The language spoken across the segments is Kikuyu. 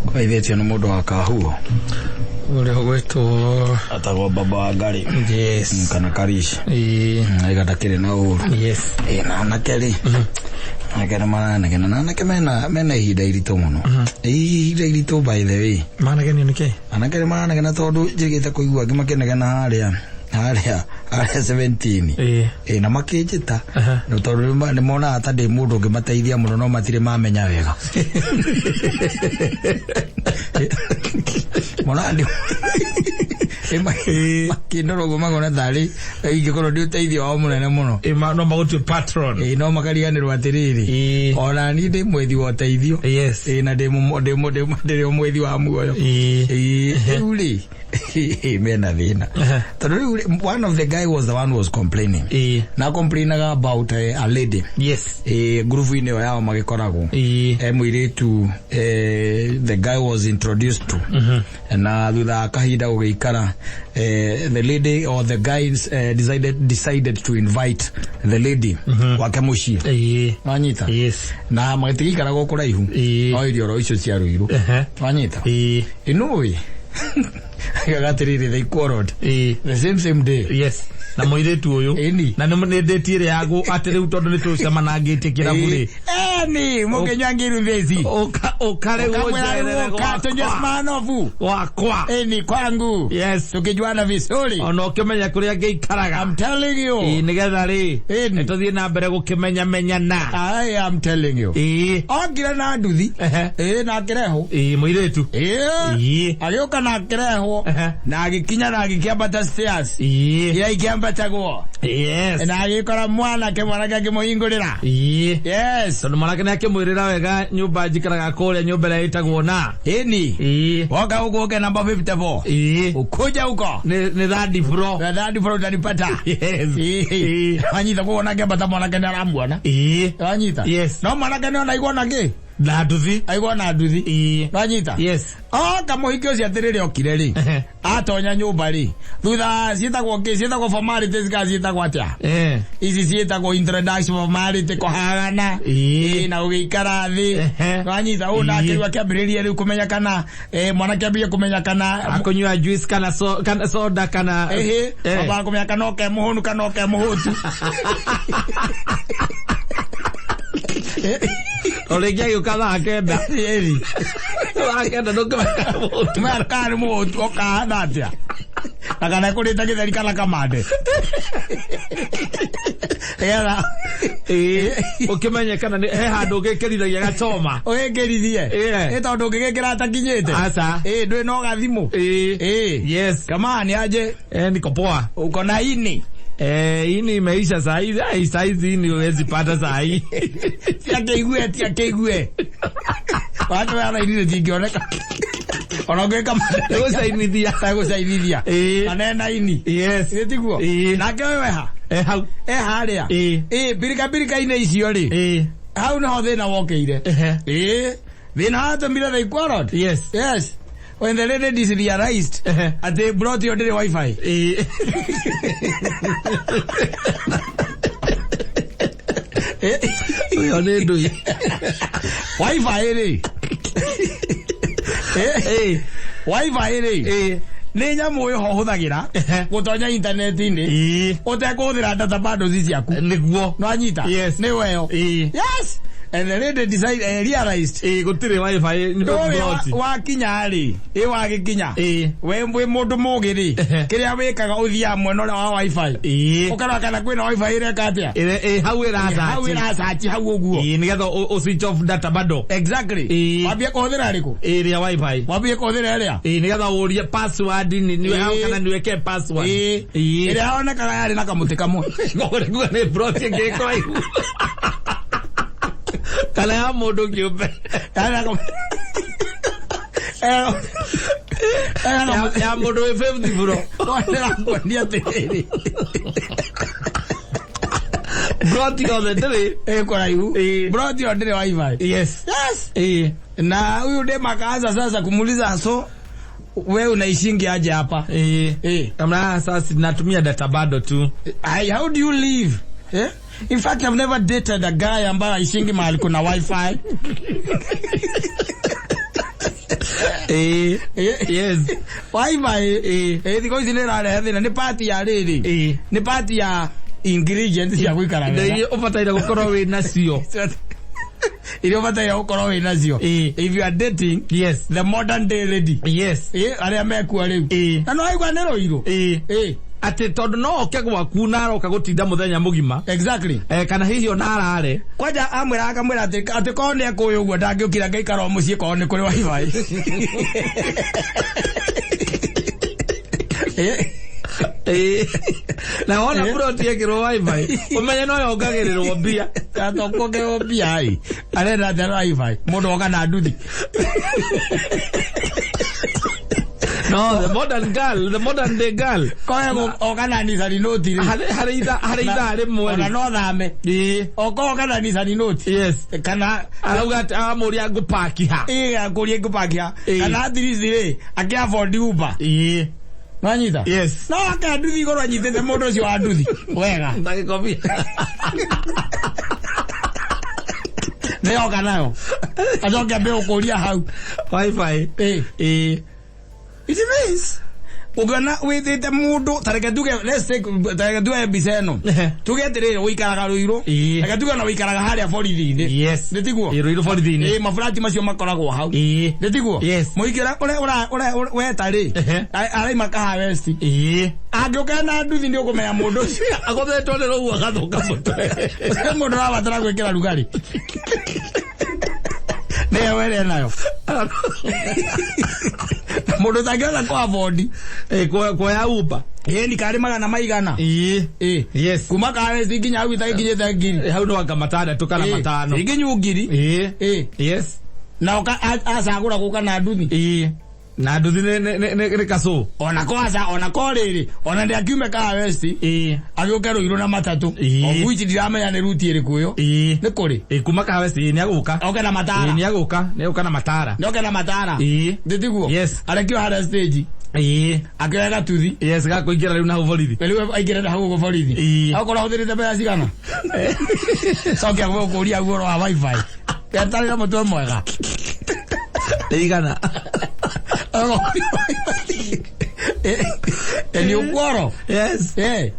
Kwaithĩtio nĩ mũndũ wa Kahuo. Ũrĩa ũgwĩtwo Atagwo Baba wa Ngarĩ. Yes. Kana Karish. Ĩĩ. Aiga ndakĩrĩ na ũru. Yes. Ĩ na anake rĩ. Anake nĩ maranegena na anake mena ihinda iritũ mũno. Ihinda iritũ by the way. Managenio nĩ kĩ? Anake nĩ maranegena tondũ njĩrĩgĩte kũigua angĩ makĩnegena harĩa 17. Ĩĩ. Ĩ na makĩnjĩta. Aha. No tondũ nĩ monaga ta ndĩ mũndũ ũngĩmateithia mũno no matirĩ mamenya wega. Monaga ndĩ makĩndora ũguo makona tarĩ ingĩkorwo ndĩ ũteithio wao mũnene mũno. Ĩĩ no magũtue patron. Ĩ no makariganĩrwo atĩrĩrĩ. Ĩĩ. Ona niĩ ndĩ mwethi wa ũteithio. Yes. Ĩ na ndĩrĩ o mwethi wa muoyo. Ĩĩ. Ĩ rĩu rĩ mena thĩna. Tondũ rĩu rĩ, one of the guy was the one who was complaining. Ĩĩ. Na complainaga about a lady. Yes. Ĩ ngurubu-inĩ ĩyo yao magĩkoragwo. Ĩĩ. E mũirĩtu the guy was introduced to. Na thutha wa kahinda gũgĩikara the lady or the guy decided to invite the lady gwake mũciĩ. Ĩĩ. Wanyita? Yes. Na magĩtigĩikaraga kũraihu. Ĩĩ. No irio oro icio cia Ruiru. Ehe. Wanyita? Ĩĩ. Ĩnũĩ. Gagatĩrĩrĩ they quarreled. Ĩĩ. The same same day. Yes. Na mũirĩtu ũyũ. Ĩni. Na nĩ ndĩti ĩrĩa yagu atĩ rĩu tondũ nĩ tũcemanangĩtie kĩrabu rĩ. Eni, mũkĩnyua ngiru theci. Ũka ũka rĩu ũnjerere Ũkamwĩra tũnyue gwakwa. Smirnoff. Gwakwa. Eni kwangu. Yes. Tukijuana vizuri. Ona ũkĩmenya kũrĩa ngĩikaraga. I'm telling you. Ĩĩ nĩgetha rĩ. Ĩni. Tũthiĩ na mbere gũkĩmenyamenyana. I am telling you. Ĩĩ. Okire na nduthi. Ehe. Ĩĩ na akĩrehwo. Ĩĩ mũirĩtu. Ĩĩ. Ĩĩ. Agĩũka na akĩrehwo. Ehe. Na agĩkinya na agĩkĩambata stairs. Ĩĩ. Iria ikĩambatagwo. Yes. Na agĩkora mwanake akĩmũhingũrĩra. Ĩĩ. Yes. Tondũ mwanake nĩ akĩmwĩrĩra wega nyũmba njikaraga kũrĩa nyũmba ĩrĩa ĩtagwo na. Ĩni. Ĩĩ. Woka huku uke namba 54. Ĩĩ. Ukuja huko. Nĩ third floor. Na third floor utanipata. Yes. Ĩĩ. Wanyita kuona akĩambata mwanake nĩ aramuona. Ĩĩ. Wanyita. Yes. No mwanake nĩ ona aigua na kĩ? Na nduthi. Aigua na nduthi. Ĩĩ. Wanyita. Yes. Oka mũhiki ũcio atĩrĩrĩ okire rĩ. Ehe. Atonya nyũmba rĩ. Thutha ciĩtagwo kĩ? Ciĩtagwo formalities kana ciĩtagwo atĩa? Eh. Ici ciĩtagwo introduction formality kũhagana. Ĩĩ. Ĩĩ, na gũgĩikara thĩ. Ehe. Wanyita ũũ nake Ĩĩ. rĩu akĩambĩrĩria rĩu kũmenya kana mwanake ambie kũmenya kana Akũnyua juice kana so, kana soda kana ĩhĩ Eh. ambaga kũmenya kana oke mũhũnu kana oke mũhũtu. O rĩngĩ agĩũka thaa kenda. Ĩri. Thaa kenda ndũngĩmenya mũhũtu. Maya kana nĩ mũhũtu okahana atĩa? Na kana ekũrĩte gĩtheri kana kamande. Nĩgetha Ĩĩ. Ũkĩmenye kana he handũ ũgĩkĩrithagia gachoma. ũgĩkĩrithie. Ĩĩ. Ĩ tondũ ũngĩgĩkĩra atakinyĩte. Aca. Ĩ ndwĩ na ũgathimũ. Ĩĩ. Ĩ. Yes. Kama ni aje Niko poa. uko na ini. Ini imeisha saa hizi. Ai, saa hizi ini huwezi pata saa hii. Tiakĩigue tiakĩigue. Watu wana ini tingĩoneka. Ona ũngĩka Gũcainithia. Gũcainithia. Ĩĩ. Na nena ini. Yes. Ĩ tiguo? Ĩĩ. Nake ũyũ eha? Hau. E harĩa? Ĩĩ. Ĩ mbirika mbirika-inĩ icio rĩ. Ĩĩ. Hau nĩho thĩna wokĩire. Ehe. Ĩĩ. Thĩna watũmire they quarreled. Yes. Yes. When the lady realized Ehe. atĩ plot ĩyo ndĩrĩ wifi. Ĩĩ. Ũyũ nĩ ndũi. Wifi rĩ. Ĩĩ. Wifi rĩ. Ĩĩ. Nĩ nyamũ ĩho hũthagĩra Ehe. gũtonya intaneti-inĩ Ĩĩ. ũtekũhũthĩra data bundles ciaku. Nĩguo. Nwanyita? Yes. Nĩ weyo. Ĩĩ. Yes. And the lady decided, realized Ĩĩ gũtirĩ wifi ndũĩ plot. wakinya rĩ ĩ wagĩkinya Ĩĩ. we wĩ mũndũ mũgĩ rĩ Ehe. kĩrĩa wĩkaga ũthiaga mwena ũrĩa wa wifi Ĩĩ. ũkarora kana kwĩna wifi ĩreka atĩa Ĩrĩa ĩ hau ĩracaci. hau ĩracaci hau ũguo. Ĩĩ nĩgetha ũ switch off data bundle. Exactly. Ĩĩ. Wambie kũhũthĩra rĩkũ? Ĩrĩa wifi. Wambie kũhũthĩra ĩrĩa? Ĩĩ nĩgetha ũrie password nĩ Ĩĩ. kana nĩwĩke password. Ĩĩ. Ĩĩ. Ĩrĩa yonekaga yarĩ na kamũtĩ kamwe. Kũrĩkuo nĩ plot ĩngĩ ĩkũraihu. Kana ya mũndũ kĩũmbe. Yarĩ na kamũtĩ. Ya mũndũ wĩ fifth floor. Ndĩrakuonia atĩrĩrĩ. Plot yothe ndĩrĩ. Ĩ kũraihu. Ĩĩ. Plot ĩyo ndĩrĩ wifi. Yes. Yes. Ĩĩ. Na huyu dem akaanza sasa kumuuliza so we unaishingi aje hapa? Ĩĩ. Eh. Kamna sasa natumia data bado tu. I, how do you live? Eh? In fact, I've never dated a guy ambaye aishingi mahali kuna wifi. Ĩĩ. Yes. Wifi. Ĩĩ. Ĩ thikũ ici nĩ ĩrarehe thĩna, nĩ part ya rĩrĩ, Ĩĩ. nĩ part ya ingredients cia gũikara Indo wega iria ũbataire gũkorwo wĩ nacio. Iria ũbataire gũkorwo wĩ nacio Ĩĩ. if you are dating the modern day lady. Ĩ arĩa mekuo rĩu. Na no waigua nĩ rũirũ. Ĩĩ. Ĩ. Atĩ tondũ no oke gwaku na aroka gũtinda mũthenya mũgima. Eh, kana hihi ona arare. Kwanja amwĩra, akamwĩra atĩ korwo nĩ ekũĩ ũguo ndangĩũkira ngaikara o mũciĩ korwo nĩ kũrĩ wifi. Ĩ. Ĩĩ. Na wona plot yekĩrwo wifi, ũmenye no yongagĩrĩrwo mbia. Atokuongererwo mbia ĩ, arenda atĩa na wifi mũndũ oka na nduthi? No the modern girl, the modern day girl. Koe oka na Nissan Note rĩ. Harĩ ithaa rĩmwe ona rĩ. No thame. Oka oka na Nissan Note. Kana Arauga atĩ aramũria ngũpaki ha. Ĩ, akũria ngũpakia. Kana at least rĩ, akĩ afford Uber. Nwanyita? Yes. No aka nduthi igũrũ anyitĩte mũndũ ũcio wa nduthi wega. Ndagĩkomia. Nĩoka nayo acoke ambe gũkũria hau. Wifi. Ĩ. Ĩĩ. It means ũngĩona wĩtĩte mũndũ, tareke tuge, let's take, tareke tuge mbica ĩno. Tuge atĩrĩrĩ, ũikaraga Rũirũ. Reke tuge ona ũikaraga harĩa borithi-inĩ. Nĩ tiguo? Ĩĩ, Rũirũ borithi-inĩ. Ĩ, maburati macio makoragwo hau. Nĩ tiguo? Yes. Mũingĩ ũrĩa ũrĩa weta rĩ, araima Kahawa West. Angĩũka na nduthi nĩ ũkũmenya mũndũ ũcio. Agũthetwo nĩ rũhuho agathũka mũtwe. Mũndũ ũrabatara gwĩkĩra rugarĩ nĩyo were nayo, mũndũ ũtangĩhota kũ afford. Ĩ, kuoya Uber. Ĩ, ni karĩ magana maigana. Ĩ. Kuma Kahawa West nginya hau itakinyĩte 1,000. Ĩ, hau no anga 6 kana 5. Ikinyu 1,000. Ĩĩ. Na ũka acagũra gũka na nduthi. Ĩĩ. Na nduthi nĩ kacũ. Ona ko aca, ona ko rĩrĩ, ona ndĩakiume Kahawa West agĩũke Rũirũ na matatũ. Of which ndiramenya nĩ ruti ĩrĩkũ ĩyo. Nĩ kũrĩ. Ĩ, kuma Kahawa West, ĩ, nĩ agũka. Oke na matara. Ĩ, nĩ agũka na matara. Nĩ oke na matara. Ndĩtiguo? Yes. Arekio harĩa stage. Akĩoya gatuthi. Yes, gakũingĩra rĩu na hau borithi. Rĩu aingĩre na hau ũguo borithi. Akorwo ahũthĩrĩte mbeca cigana, coke agũkũria ũhoro wa wifi, etarĩ na mũtwe mwega. Nĩ igana. Nĩ ũkuoro.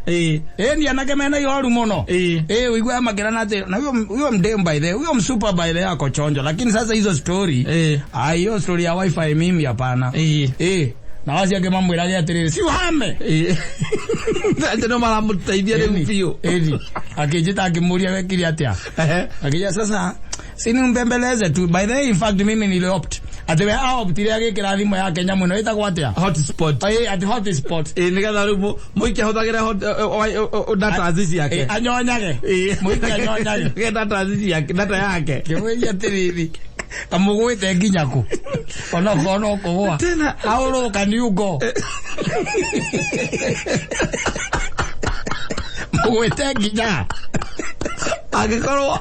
Ĩ, ni anake mena ihoru mũno. Ĩ, uigua makĩrana atĩ na huyo mdem, by the huyo msupa, by the ako chonjo, lakini sasa hizo story, ah, hiyo story ya wifi mimi hapana. Ĩ, na wacio angĩ mamwĩrage atĩrĩrĩ, si uhame. Ĩĩ. Atĩ no maramũteithia rĩu biũ. Ĩni akĩnjĩta akĩmũria wekire atĩa. Akija sasa si nimbembeleze tu. By the way, in fact mimi niliopt atĩ we aoptire agĩkĩra thimũ yake nyamũ ĩno ĩtagwo atĩa? Hotspot. Ĩ, atĩ hotspot. Ĩ, nĩgetha rĩu mũingĩ ahũthagĩre data ciake. Ĩ, anyonyage. Mũingĩ anyonyage. Ĩ, data ciake, data yake. Kĩmwĩria atĩrĩrĩ, kamũgwĩte nginya kũ onokorwo no kũgũa. Tena. How low can you go? Mũgwĩte nginya Angĩkorwo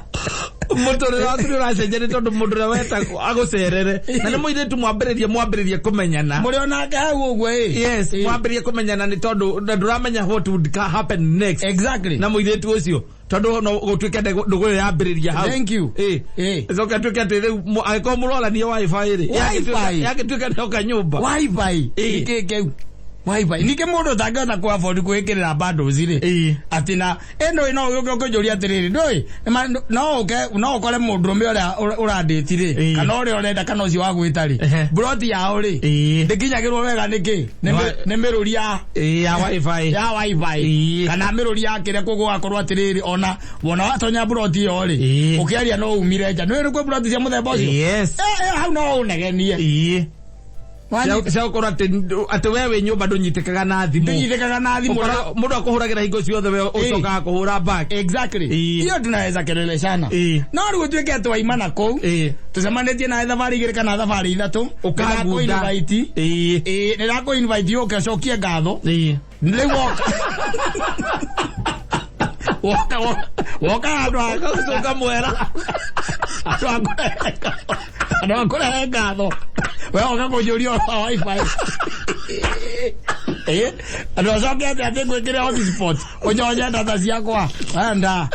mũtũrĩre waku nĩ ũracenjia nĩ tondũ mũndũ ũrĩa weta agũcerere na nĩ mũirĩtu mwambĩrĩrie kũmenyana. Mũrĩ onake hau ũguo, ĩ. Mwambĩrĩrie kũmenyana nĩ tondũ na ndũramenya what would happen next na mũirĩtu ũcio, tondũ no gũtuĩke ndũgũ ĩyo yambĩrĩria hau. Thank you. Ĩcoke atuĩke atĩ rĩu angĩkorwo mũrorania wifi rĩ, Wifi. yagĩtuĩka nĩoka nyũmba. Wifi. Nĩkĩ kĩu wifi? Ningĩ mũndũ ũtangĩhota kũ afford kwĩkĩrĩra bundles rĩ, atĩ na ĩno no ũke ũkĩnjũria atĩrĩrĩ, ndũĩ no ũke no ũkore mũndũrũme ũrĩa ũrandĩti rĩ, kana ũrĩa ũrenda kana ũcio wa gwĩta rĩ, broti yao rĩ, ndĩkinyagĩrwo wega nĩkĩ? Nĩ mĩrũri ya Ĩĩ, ya wifi. Ya wifi. Kana mĩrũri ya kĩrĩa gũgakorwo atĩrĩrĩ, ona wona watonya broti ĩyo rĩ, ũkĩaria no umire nja. Nĩ kwĩ broti cia mũthemba ũcio. Yes. Eh, eh, hau no ũnegenie. Cia gũkorwo atĩ we wĩ nyũmba ndũnyitĩkaga na thimũ. Ndũnyitĩkaga na thimũ. Ũkora mũndũ akũhũragĩra hingo ciothe, we ũcokaga kũhũra back. Hiyo tunaweza keleleshana. No rĩu ũtuĩke atĩ waimana kũu, tũcemanĩtie nawe thabarĩ 2 kana thabarĩ 3. Ũkangunda. Nĩndakũ-invite. Ĩĩ, nĩndakũ-invite ũke ũcokie ngatho. Rĩu woka handũ Ũgacoka mwera. Handũ ha kũrehe ngatho, we woka kũnjũria ũhoro wa wifi. Ĩ, andũ acoke atĩ ngwĩkĩre hotspot ũnyonye data ciakwa enda.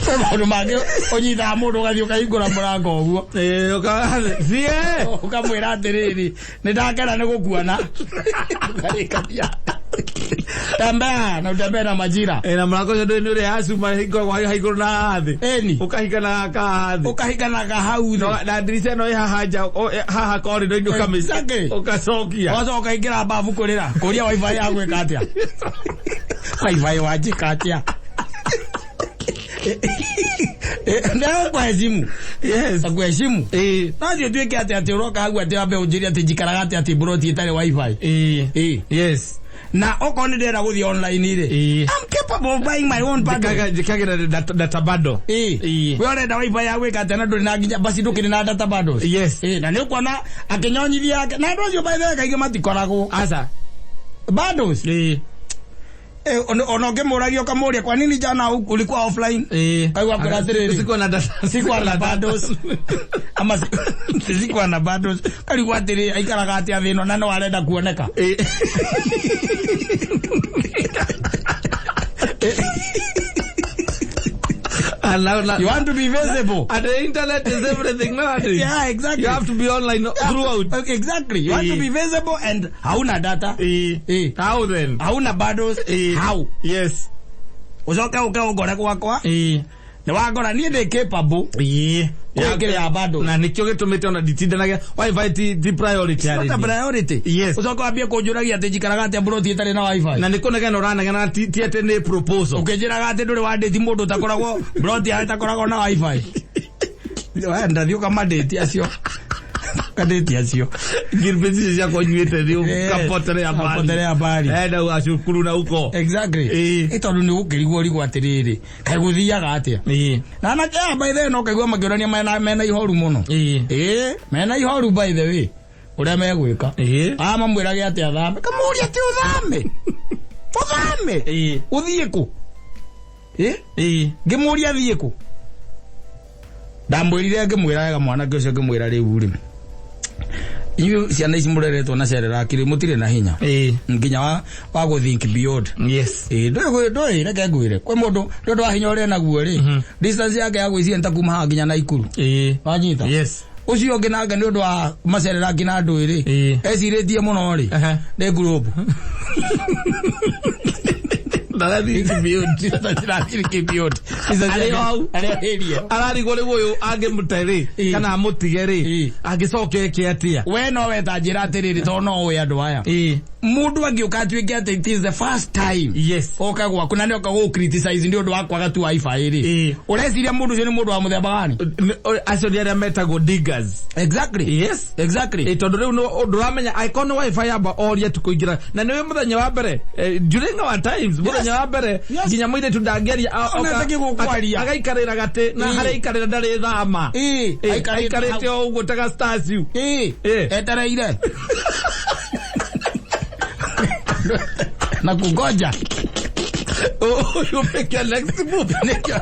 Kwĩ maũndũ mangĩ ũnyitaga mũndũ ũgathiĩ ũkahingũra mũrango ũguo. Ĩĩ, thiĩ. Ũkamwĩra atĩrĩrĩ, nĩ ndakena nĩ gũkuona. Ũkarĩkania. Tembea na utembee na majira. Ĩĩ, na mũrango ũcio ndũĩ nĩ ũrĩa ya cuma ĩhingũragwo haha igũrũ na haha thĩ. Ĩni. Ũkahingana haha thĩ. Ũkahinganaga hau thĩ. Na ndirica ĩno ĩ haha nja, haha corridor-inĩ Exactly. ũkacokia. Ũgacoka ũkaingĩra babu kũrĩra. Kũria wifi ya gwĩka atĩa? Wifi wanjĩka atĩa? Nĩgũkũheshimu. Yes. Akuheshimu. Ĩĩ. No thiĩ ũtuĩke atĩ atĩ ũroka hau atĩ wambe ũnjĩre atĩ njikaraga atĩ atĩ mburoti ĩtarĩ wifi. Ĩĩ. Ĩĩ. Yes. Na okorwo nĩ ndĩrenda gũthiĩ online rĩ. Ĩĩ. I'm capable of buying my own bundle. Njĩkagĩra data bundle. Ĩĩ. Ĩĩ. We ũrenda wifi ya gwĩka atĩa na ndũrĩ na nginya basi ndũkĩrĩ na data bundles. Yes. Ĩĩ, na nĩ ũkuona akĩnyonyithia yake. Na andũ acio by the way kaingĩ matikoragwo. Aca. Bundles. Ĩĩ. Ona ũngĩmũragia ũkamũria kwa nini jana ulikuwa offline? Ĩĩ. Kaigua kwĩra atĩrĩrĩ. Sikuwa na data. Sikuwa na bundles. Ama sikuwa na bundles. Karigwo atĩrĩ aikaraga atĩa thĩ ĩno na no arenda kuoneka. Ĩĩ. And now, You want to be visible. And the internet is everything nowadays. Yeah, exactly. You have to be online throughout. Okay, exactly. You want to Ĩĩ. be visible and hauna data. Ĩĩ. Ĩĩ. How then? Hauna bundles. Ĩĩ. How? Yes. Ucoke ũke ũngore gwakwa. Ĩĩ. Nĩ wangora niĩ ndĩ capable. Ĩĩ. Gwĩkĩrĩra bundles. Na nĩkĩo gĩtũmĩte ona nditindanagia wifi ti priority It's not a harĩ niĩ. priority. Yes. Ucoke wambie kũnjũragia atĩ njikaraga atĩa mburoti ĩtarĩ na wifi. Na nĩ kũnegena ũranegena ti atĩ nĩ proposal. Ũkĩnjĩraga atĩ ndũrĩ wandĩti mũndũ ũtakoragwo mburoti yawe ĩtakoragwo na wifi. We ndathiĩ ũkamadĩti acio. Ũkadĩti acio. Ngirbe icio ciakwa nyuĩte nĩ Yes. ũkapotelea mbali. Kapotelea mbali. Enda ũgacukuru na huko. Exactly. Ĩĩ. Ĩ tondũ nĩ gũkĩrigwo ũrigwo atĩrĩrĩ, kaĩ gũthiaga atĩa? Ĩĩ. Na anake aya by the way no kaigua makĩũrania mena ihoru mũno. Ĩĩ. Ĩĩ, mena ihoru by the way. Ũrĩa megwĩka. Ĩĩ. Aya mamwĩrage atĩ athame. Kamũria atĩ ũthame. Ũthame. Ĩĩ. Ũthiĩ kũ? Ĩ? Ĩĩ. Ngĩmũria athiĩ kũ? Ndamwĩrire ngĩmwĩra wega mwanake ũcio ngĩmwĩra rĩu rĩ. Inyuĩ ciana ici mũreretwo na Cerelac rĩ mũtirĩ na hinya. Ĩĩ. Nginya wa gũ think beyond. Yes. Ĩĩ, ndũĩ reke ngwĩre kwĩ mũndũ nĩ ũndũ wa hinya ũrĩa naguo rĩ distance yake ya gwĩciria nĩ ta kuma haha nginya Naikuru. Ĩĩ. Wanyita? Yes. Ũcio ũngĩ nake nĩ ũndũ wa macereraki na ndũĩ rĩ Ĩĩ. ecirĩtie mũno rĩ Aha. nĩ ngurubu. Ndarathiĩ beyond. Ndarathiĩ beyond. Arĩ o hau. Arĩ Ararigwo rĩu ũyũ angĩmũte rĩ Ĩĩ. kana amũtige rĩ Ĩĩ. angĩcoka eke atĩa? We no weta njĩra atĩrĩrĩ tondũ no ũĩ andũ aya. Ĩĩ. Mũndũ angĩũka atuĩke atĩ it is the first time Yes. oka gwaku na nĩoka gũ criticize nĩ ũndũ wa kwaga tu wifi rĩ Ĩĩ. ũreciria mũndũ ũcio nĩ mũndũ wa mũthemba gani? Acio nĩ arĩa metagwo diggers. Exactly. Yes. Exactly. Ĩ tondũ rĩu ndũramenya angĩkorwo nĩ wifi yamba orie tu kũingĩra na nĩwe mũthenya wa mbere during our times mũthenya wa mbere Yes. nginya mũirĩtu ndangĩaria Ona oka- atakĩ gũkwaria. agaikarĩra gatĩ na Ĩĩ. harĩa aikarĩra ndarĩ thama. Ĩĩ. Ĩ, Aikarĩte aikarĩte hau. o ũguo ta ga statue. Ĩĩ. Ĩĩ. Etereire. Na kungoja. Ũyũ make your next move. Nĩkĩo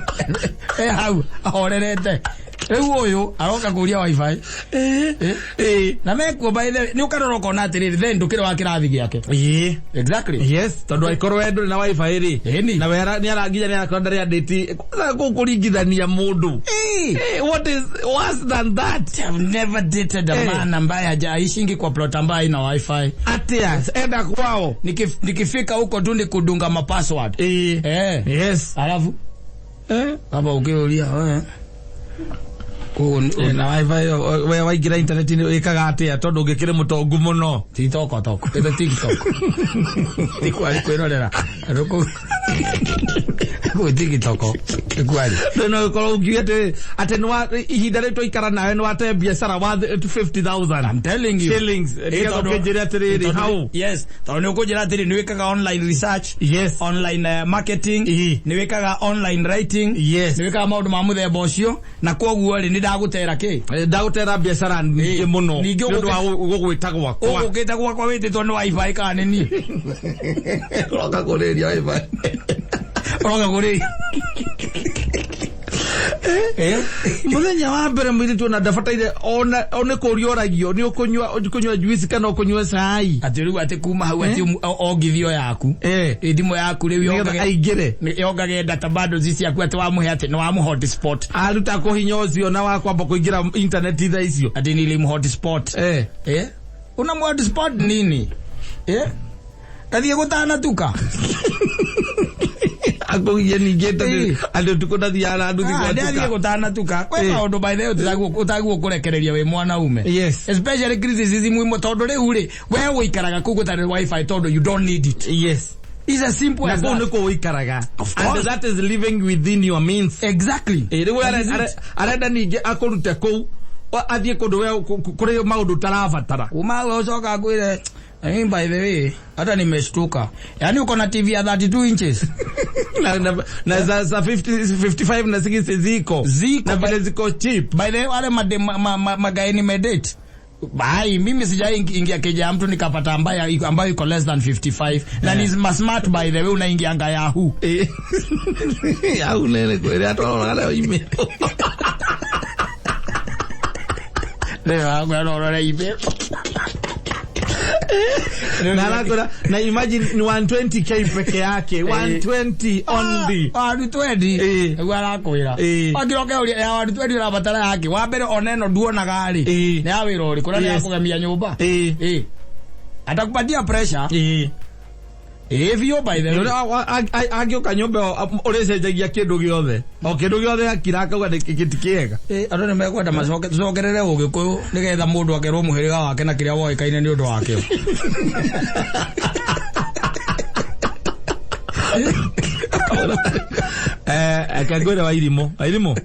e hau ahorerete. Rĩu ũyũ aroka kũria wifi. Ĩĩ. Ĩĩ. Na mekuo by the way nĩ ũkarora ũkona atĩrĩrĩ then ndũkĩrĩ wa kĩrathi gĩake. Ĩĩ. Exactly. Yes, tondũ angĩkorwo we ndũrĩ na wifi rĩ Ĩni. na we nĩ ara nginya nĩ arakorwo ndarĩ andĩti kwanza kũu kũringithania mũndũ. Ĩĩ. Eh, what is worse than that? I've never dated a Eh. man ambaye hajaishingi kwa plot ambaye haina wifi. Atia, enda kwao. Nikifika huko tu ni kudunga mapassword. Ĩĩ. Eh. Yes. Alafu Eh. kama ukiulia wewe. Koguo Na wifi ĩyo, we waingĩra internet-inĩ wĩkaga atĩa tondũ ũngĩkĩrĩ mũtongu mũno. ti toko toko. Ito TikTok. Ti kwari kwirorera. Andũ kũu. Kũu TikTok. Ti kwari. Rĩu no ũkorwo ũngiuga atĩ nĩ ihinda rĩu twaikara nawe nĩ wate biacara wa 50,000 I'm telling you. shillings. Eh, Nĩgetha ũkĩnjĩre atĩrĩrĩ hau. Yes, tondũ nĩ ũkũnjĩra atĩrĩ nĩ wĩkaga online research. Yes. Online marketing. Ĩĩ. Nĩ wĩkaga online writing. Yes. Nĩ wĩkaga maũndũ ma mũthemba ũcio na koguo rĩ nĩ ndagũtera kĩ? Ndagũtera biacara nyingĩ mũno Ningĩ nĩ ũndũ wa gũgwĩta gwakwa. Ũgũkĩte gwakwa wĩtĩtwo nĩ wifi kana nĩ niĩ? Ũroka kũrĩria wifi. Ũroka kũrĩria. Eh? Muthenya wa mbere mũirĩtu ona ndabataire ona nĩ kũũria oragio nĩ ũkũnyua juice kana ũkũnyua cai. Atĩ rĩu atĩ kuma hau atĩ ongithio yaku. Eh. Ĩ thimũ yaku rĩu Nĩgetha aingĩre. Yongage data bundles ciaku atĩ wamũhe atĩ nĩ wamũ hotspot. Aruta kũhinya ũcio na wa kwamba kũingĩra internet thaa icio. Atĩ nilim hotspot. Eh. Eh? Una hotspot nini? Eh? Ndathiĩ gũtanatuka. Akũgiye ningĩ tondũ Eh. andũ ũtukũ ndathiaga na nduthi Ah, ndathiĩ gwatuka. gũtanatuka. Kwĩ Eh. maũndũ by the way ũtagwo kũrekereria wĩ mwanaume. Yes. Especially criticism imwe tondũ rĩu rĩ we ũikaraga kũu gũtarĩ wifi tondũ you don't need it. Yes. It's as simple Na as kũu that. nĩkuo ũikaraga. Of And course. that is living within your means. Exactly. Ĩ, rĩu That is it. arenda ningĩ akũrute kũu athiĩ kũndũ we kũrĩ maũndũ ũtarabatara. Umawe ucoka akwĩre, I mean, by the way, hata nimeshtuka. Yaani uko na TV ya 32 inches. Na za 50, 55 na 60 ziko. Ziko. Na vile ziko cheap. By the way, wale magaini nimedate. Bai, mimi sijai ingia keja ya mtu nikapata ambayo iko less than 55. Na ni smart by the way, unaingianga Yahoo. Eh. Au nene kweli atwaroraga nayo email. Leo wangu arorora email. Na arakora na imagine ni 120K peke yake, 120 only. 120. Eh. Nĩguo arakwĩra. Eh. Wakiroke ũria ya 120 ũrabatara yake. Wa mbere ona ĩno nduonaga rĩ. Eh. Nĩ ya wĩra ũrĩkũ na nĩ ya Yes. kũgemia nyũmba. Eh. Eh. Atakupatia pressure. Eh. Eh, biũ by the way. Angĩũka nyũmba ĩyo ũrĩcenjagia kĩndũ gĩothe o kĩndũ gĩothe akira akauga ti kĩega. Eh, andũ nĩ mekwenda macoke tucokerere ũgĩkũyũ nĩgetha mũndũ akerwo mũhĩrĩga wake na kĩrĩa woĩkaine nĩ ũndũ wakĩo. Eh, reke ngwĩre Wairimũ, Wairimũ,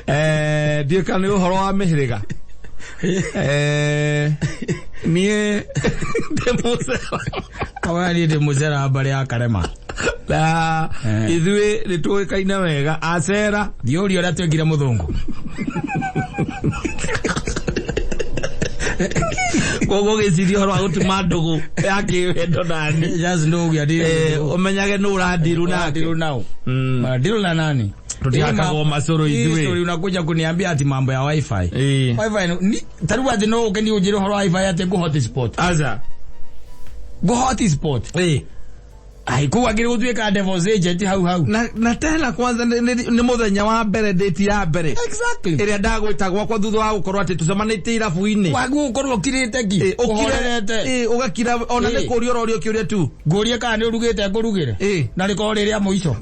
eh, ndiũĩ kana nĩ ũhoro wa mĩhĩrĩga. Eh, niĩ ndĩ mũcera. Kawa niĩ ndĩ mũcera mbarĩ ya Karema. Na Eh. ithuĩ nĩ tũĩkaine wega acera. Thiĩ ũrie ũrĩa twekire mũthũngũ. Koguo gĩciria ũhoro wa gũtuma ndũgũ ya kĩwendo nani. Just know we are dealing Eh, with ũmenyage nũ ũrandiru nake. Deal now. Mm. Deal na nani? Tutihakagwo macũrũ Hii ithuĩ. story unakuja kuniambia ati mambo ya wifi. Eh. Wifi ni tariu ati no ũke ni ũnjĩre ũhoro wa wifi ati ngũ hotspot. Aca. Ngũ hotspot. Eh. Ai kũu akĩrĩ gũtuĩka devil's agent hau hau. Na tena kwanza nĩ mũthenya wa mbere date ya mbere Exactly. ĩrĩa ndagwĩta gwakwa thutha wa gũkorwo atĩ tũcemanĩtie irabu-inĩ. Waguo ũkorwo ũkirĩte ki. Eh, ũkire Ũhorerete. eh, ũgakira ona nĩ Eh. kũũria ũrorio kĩũria tu. Ngũrie kana nĩ ũrugĩte ngũrugĩre. Eh. Na rĩkorwo rĩ rĩa mũico.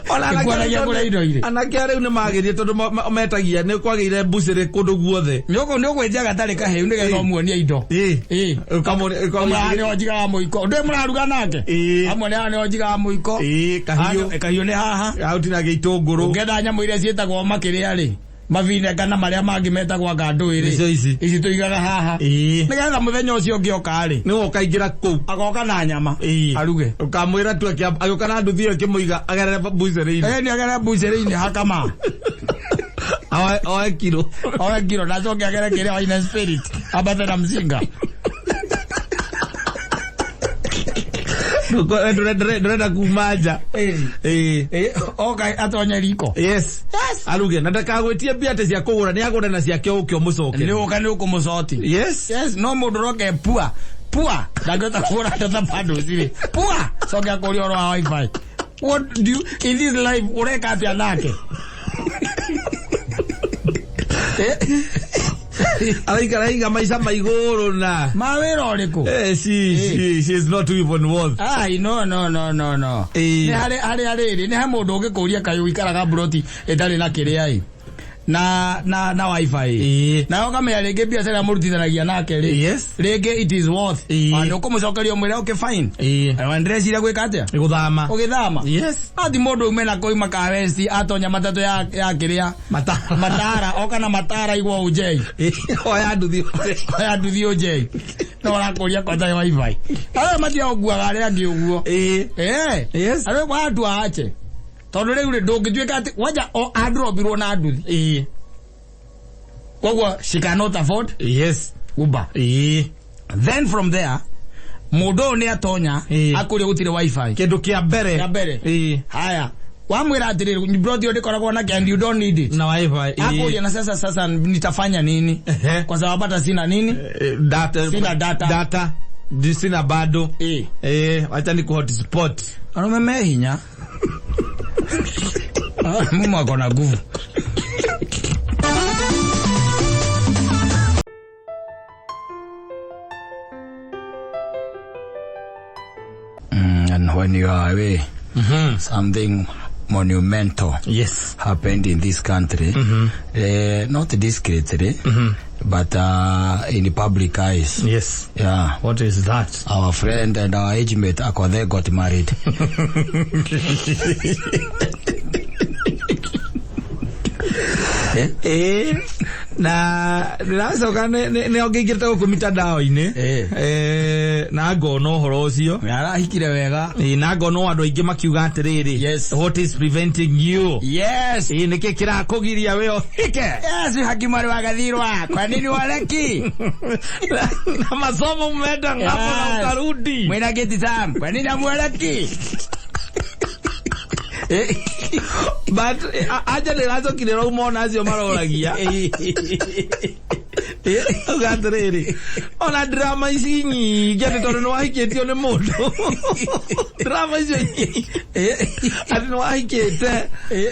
Ona anake Ĩkuonagia rĩu kũrĩa indo irĩ. Anake rĩu nĩ magĩrie tondũ metagia nĩ kwagĩire mbucĩrĩ kũndũ guothe. Nĩ ũgwĩtia gatarĩ kahĩu nĩgetha ũmuonie indo. Eh. Eh. Ũkamũria- Amwe nĩo njigaga mũiko. Ndũĩ mũraruga nake? Eh. Amwe nĩo njigaga mũiko. Eh, kahiũ. Kahiũ nĩ haha. Hau tinagia itũngũrũ. Ũngĩenda nyamũ iria ciĩtagwo makĩrĩa rĩ, mavinenga na marĩa mangĩ metagwo anga ndũĩ rĩ. Nĩcio ici. Ici tũigaga haha. Eh. Nĩgetha mũthenya ũcio ũngĩ oka rĩ, Nĩwe ũkaingĩra kũu. agoka na nyama. Eh. Aruge. Ũkamwĩra tu agĩũka na nduthi ĩyo ĩkĩmũiga agerere mbucĩrĩ-inĩ. Eh, nĩ agere mbucĩrĩ-inĩ hakama. Oe kiro. Oe kiro na acoke agere kĩrĩa wine spirit. Ambate na mzinga. Ndũrenda kuma nja. Eh. Eh. Eh, oka atonye riko. Yes. Yes. Aruge na ndakagwĩtie mbia atĩ cia kũgũra nĩ agũre na ciake ũke ũmũcokerie. Nĩ ũka nĩ ũkũmũcoti. Yes. Yes, no mũndũ roke pua. Pua. Ndangĩhota kũgũra data bundles rĩ. Pua. Coke akũrie ũhoro wa wifi. What do you, in this life ũreka atĩa nake? Araikara iga maica ma igũrũ na. Mawĩra ũrĩkũ? Eh, she is not even worth. Ai, no, no, no, no, no. Eh. Nĩ harĩ rĩrĩ, nĩ he mũndũ ũngĩkũria kaĩ ũikaraga mburoti ĩtarĩ na kĩrĩa ĩ. Na wifi. Eh. Nayo ũkamenya rĩngĩ biacara ĩrĩa mũrutithanagia nake rĩ. Yes. Rĩngĩ it is worth. Eh. Na nĩ ũkũmũcokeria ũmwĩre okay fine. Eh. Na ndĩreciria gwĩka atĩa? Gũthama. Ũgĩthama. Yes. Ati mũndũ ume na koima ka west atonya matatũ ya kĩrĩa Matara. matara oka na matara igwo ũnjei. Eh, oya nduthi. Oya nduthi ũnjei. No ũrakũria kwanja wifi. Arĩa matiaũkuaga arĩa angĩ ũguo. Eh. Eh. Yes. Arĩa watu aache. Tondũ rĩu rĩ ndũngĩtuĩka atĩ wanja o androbirwo na nduthi. Eh. Koguo she cannot afford Yes. Uber. Eh. Then from there Mũndũ ũyũ nĩ atonya akũrĩa gũtirĩ WiFi. Kĩndũ kĩa mbere. Kĩa mbere. Haya, wamwĩra atĩrĩrĩ, plot ĩyo ndĩkoragwo na, and you don't need it. Na WiFi. Akũria, na sasa nitafanya nini? Kwa sababu hata sina nini? Data. Sina data. Data. Sina bado. Wacha ni ku hotspot. Arũme me hinya. Mume ako na nguvu. And when you are away, something monumental happened in this country. Not discreetly, but in the public eyes. Yeah. What is that? Our friend and our age mate Akothee got married. Eh? Na ndĩracoka nĩ ongĩingĩrĩte gũkũ mitandao-inĩ na ngona ũhoro ũcio. Arahikire wega. Na ngona andũ aingĩ makiuga atĩrĩrĩ, "What is preventing you?" Nĩkĩ kĩrakũgiria we ũhike? Yes, hakimari wagathirwa. Kwa nini waleki? Na masomo mmeenda ng'ambo na ukarudi. Mwina geti Sam. Kwa nini amweleki? But aja ndĩracokire rau mona acio maroragia uga atĩrĩrĩ, ona drama ici nyingĩ atĩ tondũ nĩ wahikĩtio nĩ mũndũ, drama icio nyingĩ atĩ nĩ wahikĩte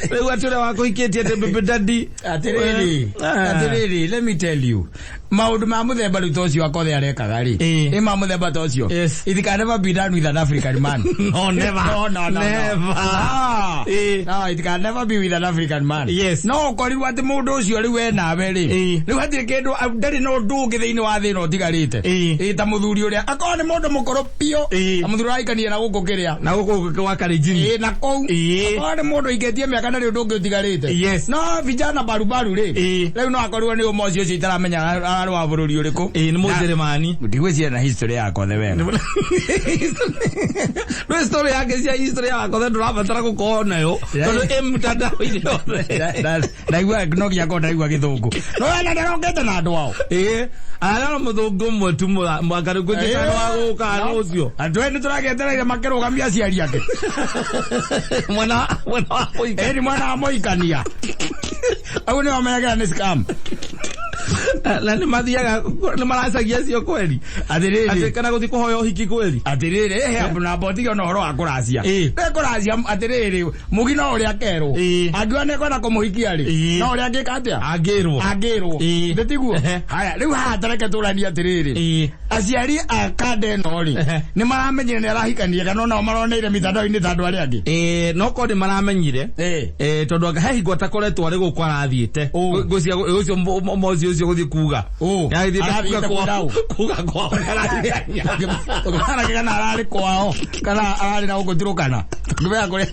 rĩu atĩ ũrĩa wakũhikĩtie atĩ baby daddy. Atiriri, atiriri, let me tell you, maundu ma muthemba riu ta ucio Akothee arekaga ri, ĩ ma muthemba ta ucio, it can never be done with an African man. No, never. No. Never. Ah. No, it can never be with an African man. No ũkorirwo atĩ mũndũ ũcio rĩu we nawe rĩ, rĩu hatirĩ kĩndũ, ndarĩ na ũndũ ũngĩ thĩinĩ wa thĩ ĩno ũtigarĩte. Ĩ, ta mũthuri ũrĩa akorwo nĩ mũndũ mũkũrũ biũ, ta mũthuri ũrahikania na gũkũ kĩrĩa, na gũkũ gwa Kalenjin. Ĩ, na kũu akorwo nĩ mũndũ ũikĩtie mĩaka ndarĩ ũndũ ũngĩ ũtigarĩte. No vijana barubaru rĩ, rĩu no akorirwo nĩ ũmwe ũcio itaramenya arĩ wa bũrũri ũrĩkũ. Ĩ, nĩ Mũnjeremani. Ndigwĩciria na history ya Akothee wega. No story yake cia history ya Akothee ndũrabatara gũkorwo nayo tondũ ĩ mtandao-inĩ yothe. Ndaigua no nginya korwo ndaigua gĩthũngũ, no wena ndarokĩte na andũ ao. Ĩ, arĩa mũthũngũ ũmwe tu mwaka gwĩtĩka wa gũka nĩ ũcio. Andũ aya nĩ tũragĩetereire makĩrũgamia aciari ake. Mwena wa mũika. Ĩ, nĩ mwena wa mũhikania au nĩ wamenyagĩra nĩ scam. Na nĩ mathiaga, nĩ maracagia acio kweri? Atĩrĩrĩ. Atĩ kana gũthiĩ kũhoya ũhiki kweri? Atĩrĩrĩ, ĩhe na mbotige ona ũhoro wa kũracia. Nĩ kũracia, atĩrĩrĩ, mũgi no ũrĩa akerwo. Angiuga nĩ kwenda kũmũhikia rĩ, no ũrĩa angĩka atĩa? Angĩrwo. Angĩrwo. Nĩ tiguo? Haya, rĩu haha tareke tũranie atĩrĩrĩ, aciari a kanda ĩno rĩ, nĩ maramenyire nĩ arahikania kana onao maroneire mitandao-inĩ ta andũ arĩa angĩ? Ĩ, no korwo nĩ maramenyire. Tondũ anga he hingo atakoretwo arĩ gũkũ arathiĩte. Ngũcia ũcio moci ũcio gũthiĩ kuga. Nĩarathiĩte Arathiĩte kuga kwao. kwao. Kuga kwao nĩarahikania. Ũkĩmara kana ararĩ kwao kana ararĩ na gũkũ Turukana, tũkĩmenya kũrĩa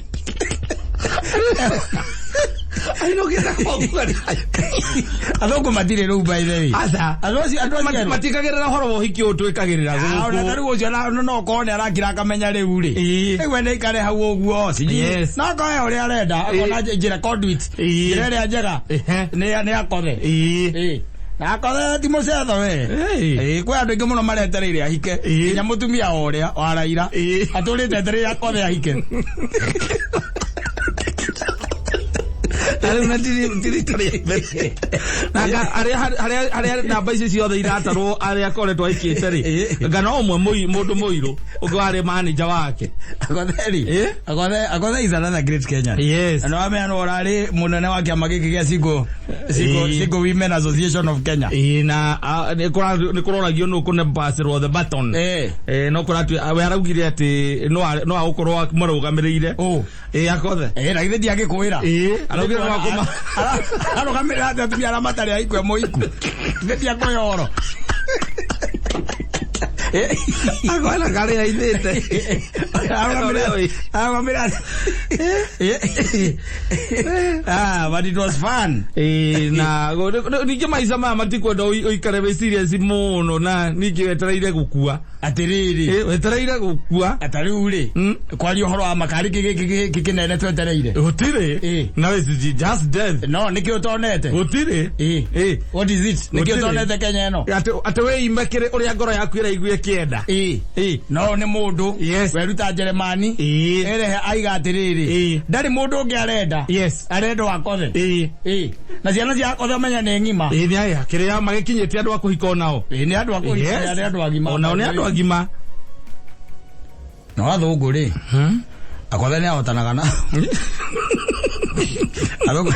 Ainũkĩte kwao kuga athũngũ matirĩ rĩu, by the way. Aca. Andũ acio erũ. Matikagĩrĩra ũhoro wa ũhiki ũyũ twĩkagĩrĩra Ah, ona gũkũ. ta rĩu ũcio no okorwo nĩ arakira akamenya rĩu rĩ, rĩu ene ikare hau ũguo sijui. No akorwo he ũrĩa arenda akona njĩra conduit, njĩra ĩrĩa njega nĩ Akothee. Na Akothee ti mũcetho we. Kwĩ andũ aingĩ mũno maretereire ahike, nginya mũtumia wa ũrĩa wa Raila atũrĩte etereire Akothee ahike. Na rĩu na ti rita rĩa mbere. Na harĩa namba ici ciothe iratarwo arĩa akoretwo aikĩte rĩ, ngana ũmwe mũndũ mũirũ ũngĩ warĩ manager wake. Akothee rĩ, Akothee is another great Kenyan. Na wamenya no ũrarĩ mũnene wa kĩama gĩkĩ gĩa single Single Women Association of Kenya. Ĩ, na nĩ kũroragio nũ kũne pasirwo the baton. No kũratu we araugire atĩ no agũkorwo marũgamĩrĩire. Ĩ, Akothee. Na githĩ ndiangĩkwĩra? Ĩ, araugire no akũma Arũgamĩrĩra atĩ atumia arĩa matarĩ ahiku e mũhiku, githĩ ndiakũhe ũhoro? Akona karĩa aithĩte. Arũgamĩrĩra. Ah, but it was fun. Ĩ, na ningĩ maica maya matikwenda ũikare wĩ serious mũno na ningĩ wetereire gũkua. Atĩrĩrĩ. Wetereire gũkua. Ta rĩu rĩ, kwaria ũhoro wa makari gĩkĩ kĩnene twetereire. Gũtirĩ. Now it's just death. No nĩkĩ ũtonete? Gũtirĩ. What is it? Nĩkĩ Gũtirĩ. ũtonete Kenya ĩno? Atĩ wĩime kĩrĩ ũrĩa ngoro yaku ĩraigua ĩkĩenda. No nĩ mũndũ weruta Njeremani, erehe aiga atĩrĩrĩ, ndarĩ mũndũ ũngĩ arenda. Arenda wakothe. Na ciana cia akothe menya nĩ ng'ima. Nĩ aya kĩrĩa magĩkinyĩtie andũ a kũhika onao. Nĩ andũ a kũhika, nĩ andũ agima. Onao nĩ andũ agima. No athũngũ rĩ, akothe nĩ ahotanaga na athũngũ.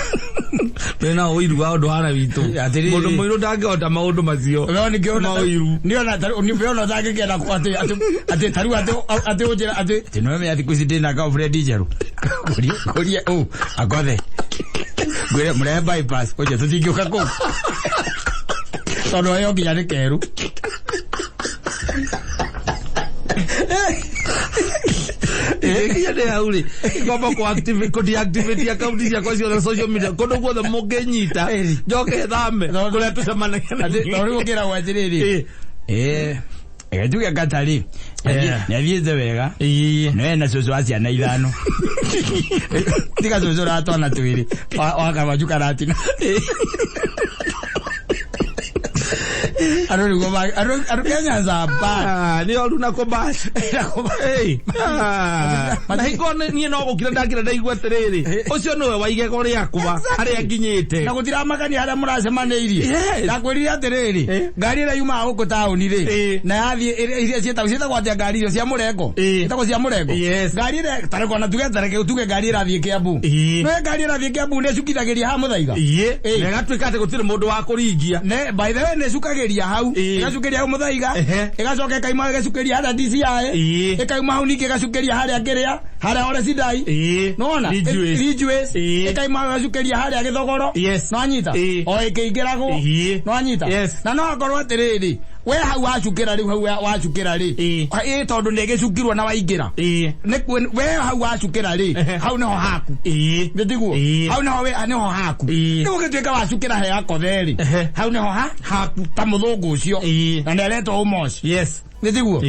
Wĩna ũiru wa ũndũ hana witũ. Atĩrĩrĩ. Mũndũ mũirũ ndangĩhota maũndũ macio. No nĩkĩo Ma ũiru. Nĩona nĩona ũtangĩkĩenda atĩ atĩ atĩ tarĩu atĩ atĩ ũnjĩra atĩ atĩ nĩwe thikũ ici ndĩna girlfriend njerũ. Ngũrie ngũrie ũ akothe. Ngwĩre mũrehe bypass ũnje tũtingĩũka kũu. Tondũ ĩyo nginya nĩ keru. Nginya ndĩ hau rĩ, ngomba kũ deactivate account ciakwa ciothe social media kũndũ guothe mũngĩnyita njoke thame kũrĩa tũcemanagia na Atĩ inyuĩ. tondũ rĩu ũkĩragwo atĩrĩrĩ. Reke tuge Katari nĩathiĩte wega. No ena cũcũ wa ciana 5. Tiga cũcũ ũra twana 2 wa Kamachu Karatina. Andũ nĩguo andũ Kenyans are bad. Nĩ oru na kũbash. Na hingo niĩ no gũkira ndakira ndaigua atĩrĩrĩ, ũcio nĩwe wa igego rĩakwa harĩa nginyĩte. Na gũtiramakania harĩa mũracemanĩirie. Ndakwĩrire atĩrĩrĩ, ngari ĩrĩa yumaga gũkũ taũni rĩ, na yathiĩ iria ciĩtagwo atĩa ngari icio cia mũrengo? Ciĩtagwo cia mũrengo? Ngari ĩrĩa tareke ona tuge tareke tuge ngari ĩrathiĩ Kiambu. No ngari ĩrathiĩ Kiambu nĩ ĩcukithagĩria haha Mũthaiga. Na ĩgatuĩka atĩ gũtirĩ mũndũ wa kũringia. Ne, by the way nĩ ĩcukagĩria hau. Ĩgacukĩria hau Mũthaiga. Ĩgacoka ĩkauma ĩgacukĩria harĩa DCI. Ĩkauma hau ningĩ ĩgacukĩria harĩa kĩrĩa, harĩa Ole Sidai. Nĩwona? Ridgeways. Ridgeways. Ĩkauma hau ĩgacukĩria harĩa Gĩthogoro. Nĩwanyita? O ĩkĩingĩragwo. Nĩwanyita? Na no akorwo atĩrĩrĩ, we hau wacukĩra rĩu hau wacukĩra rĩ. Tondũ nĩ ĩgĩcukirwo na waingĩra. Nĩ we hau wacukĩra rĩ, hau nĩho haku. Nĩ tiguo? Hau nĩho we nĩho haku. Rĩu ũgĩtuĩka wacukĩra he akothe rĩ, hau nĩho ha haku ta mũthũngũ ũcio. Na nĩ aretwo Umoci. Nĩ tiguo?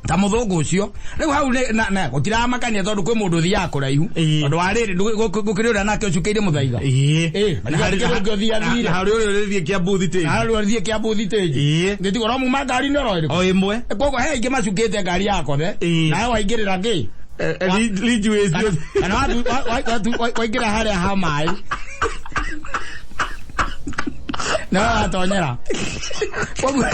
Ta mũthũngũ ũcio. Rĩu hau nĩ na gũtiramakania tondũ kwĩ mũndũ ũthiaga kũraihu. Tondũ wa rĩrĩ gũkĩrĩ ũrĩa nake ũcukĩire Mũthaiga. Na harĩ ũngĩ ũthiaga Na harĩ ũrĩa ũrĩthiĩ Kiambu thitĩnji. Na harĩ ũrĩa ũrĩthiĩ Kiambu thitĩnji. Nĩ tiguo, no muma ngari-inĩ oro ĩrĩkũ? O ĩmwe. Koguo he aingĩ macukĩte ngari ya Akothe. Nawe waingĩrĩra kĩ? Ridgeways. Kana waingĩra harĩa ha maĩ. Nawe watonyera. Koguo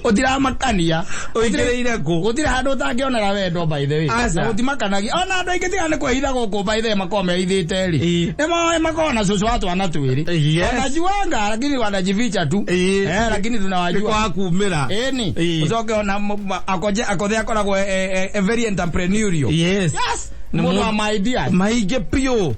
ũtiramakania. Ũingĩrĩire kũ? Gũtirĩ handũ ũtangĩonera wendo by the way. Aca. Na gũtimakanagia. Ona andũ aingĩ tiga nĩ kwĩhitha gũkũ by the way makoragwo mehithĩte rĩ. Nĩ moĩ makoragwo na cũcũ wa twana 2. Wanajuanga lakini wanajificha tu. Lakini tunawajua. Nĩ kwa kumĩra. Ĩni. Ũcoke ona akothe akoragwo very entrepreneurial. Yes. Nĩ Mũndũ wa my ideas. Maingĩ biũ.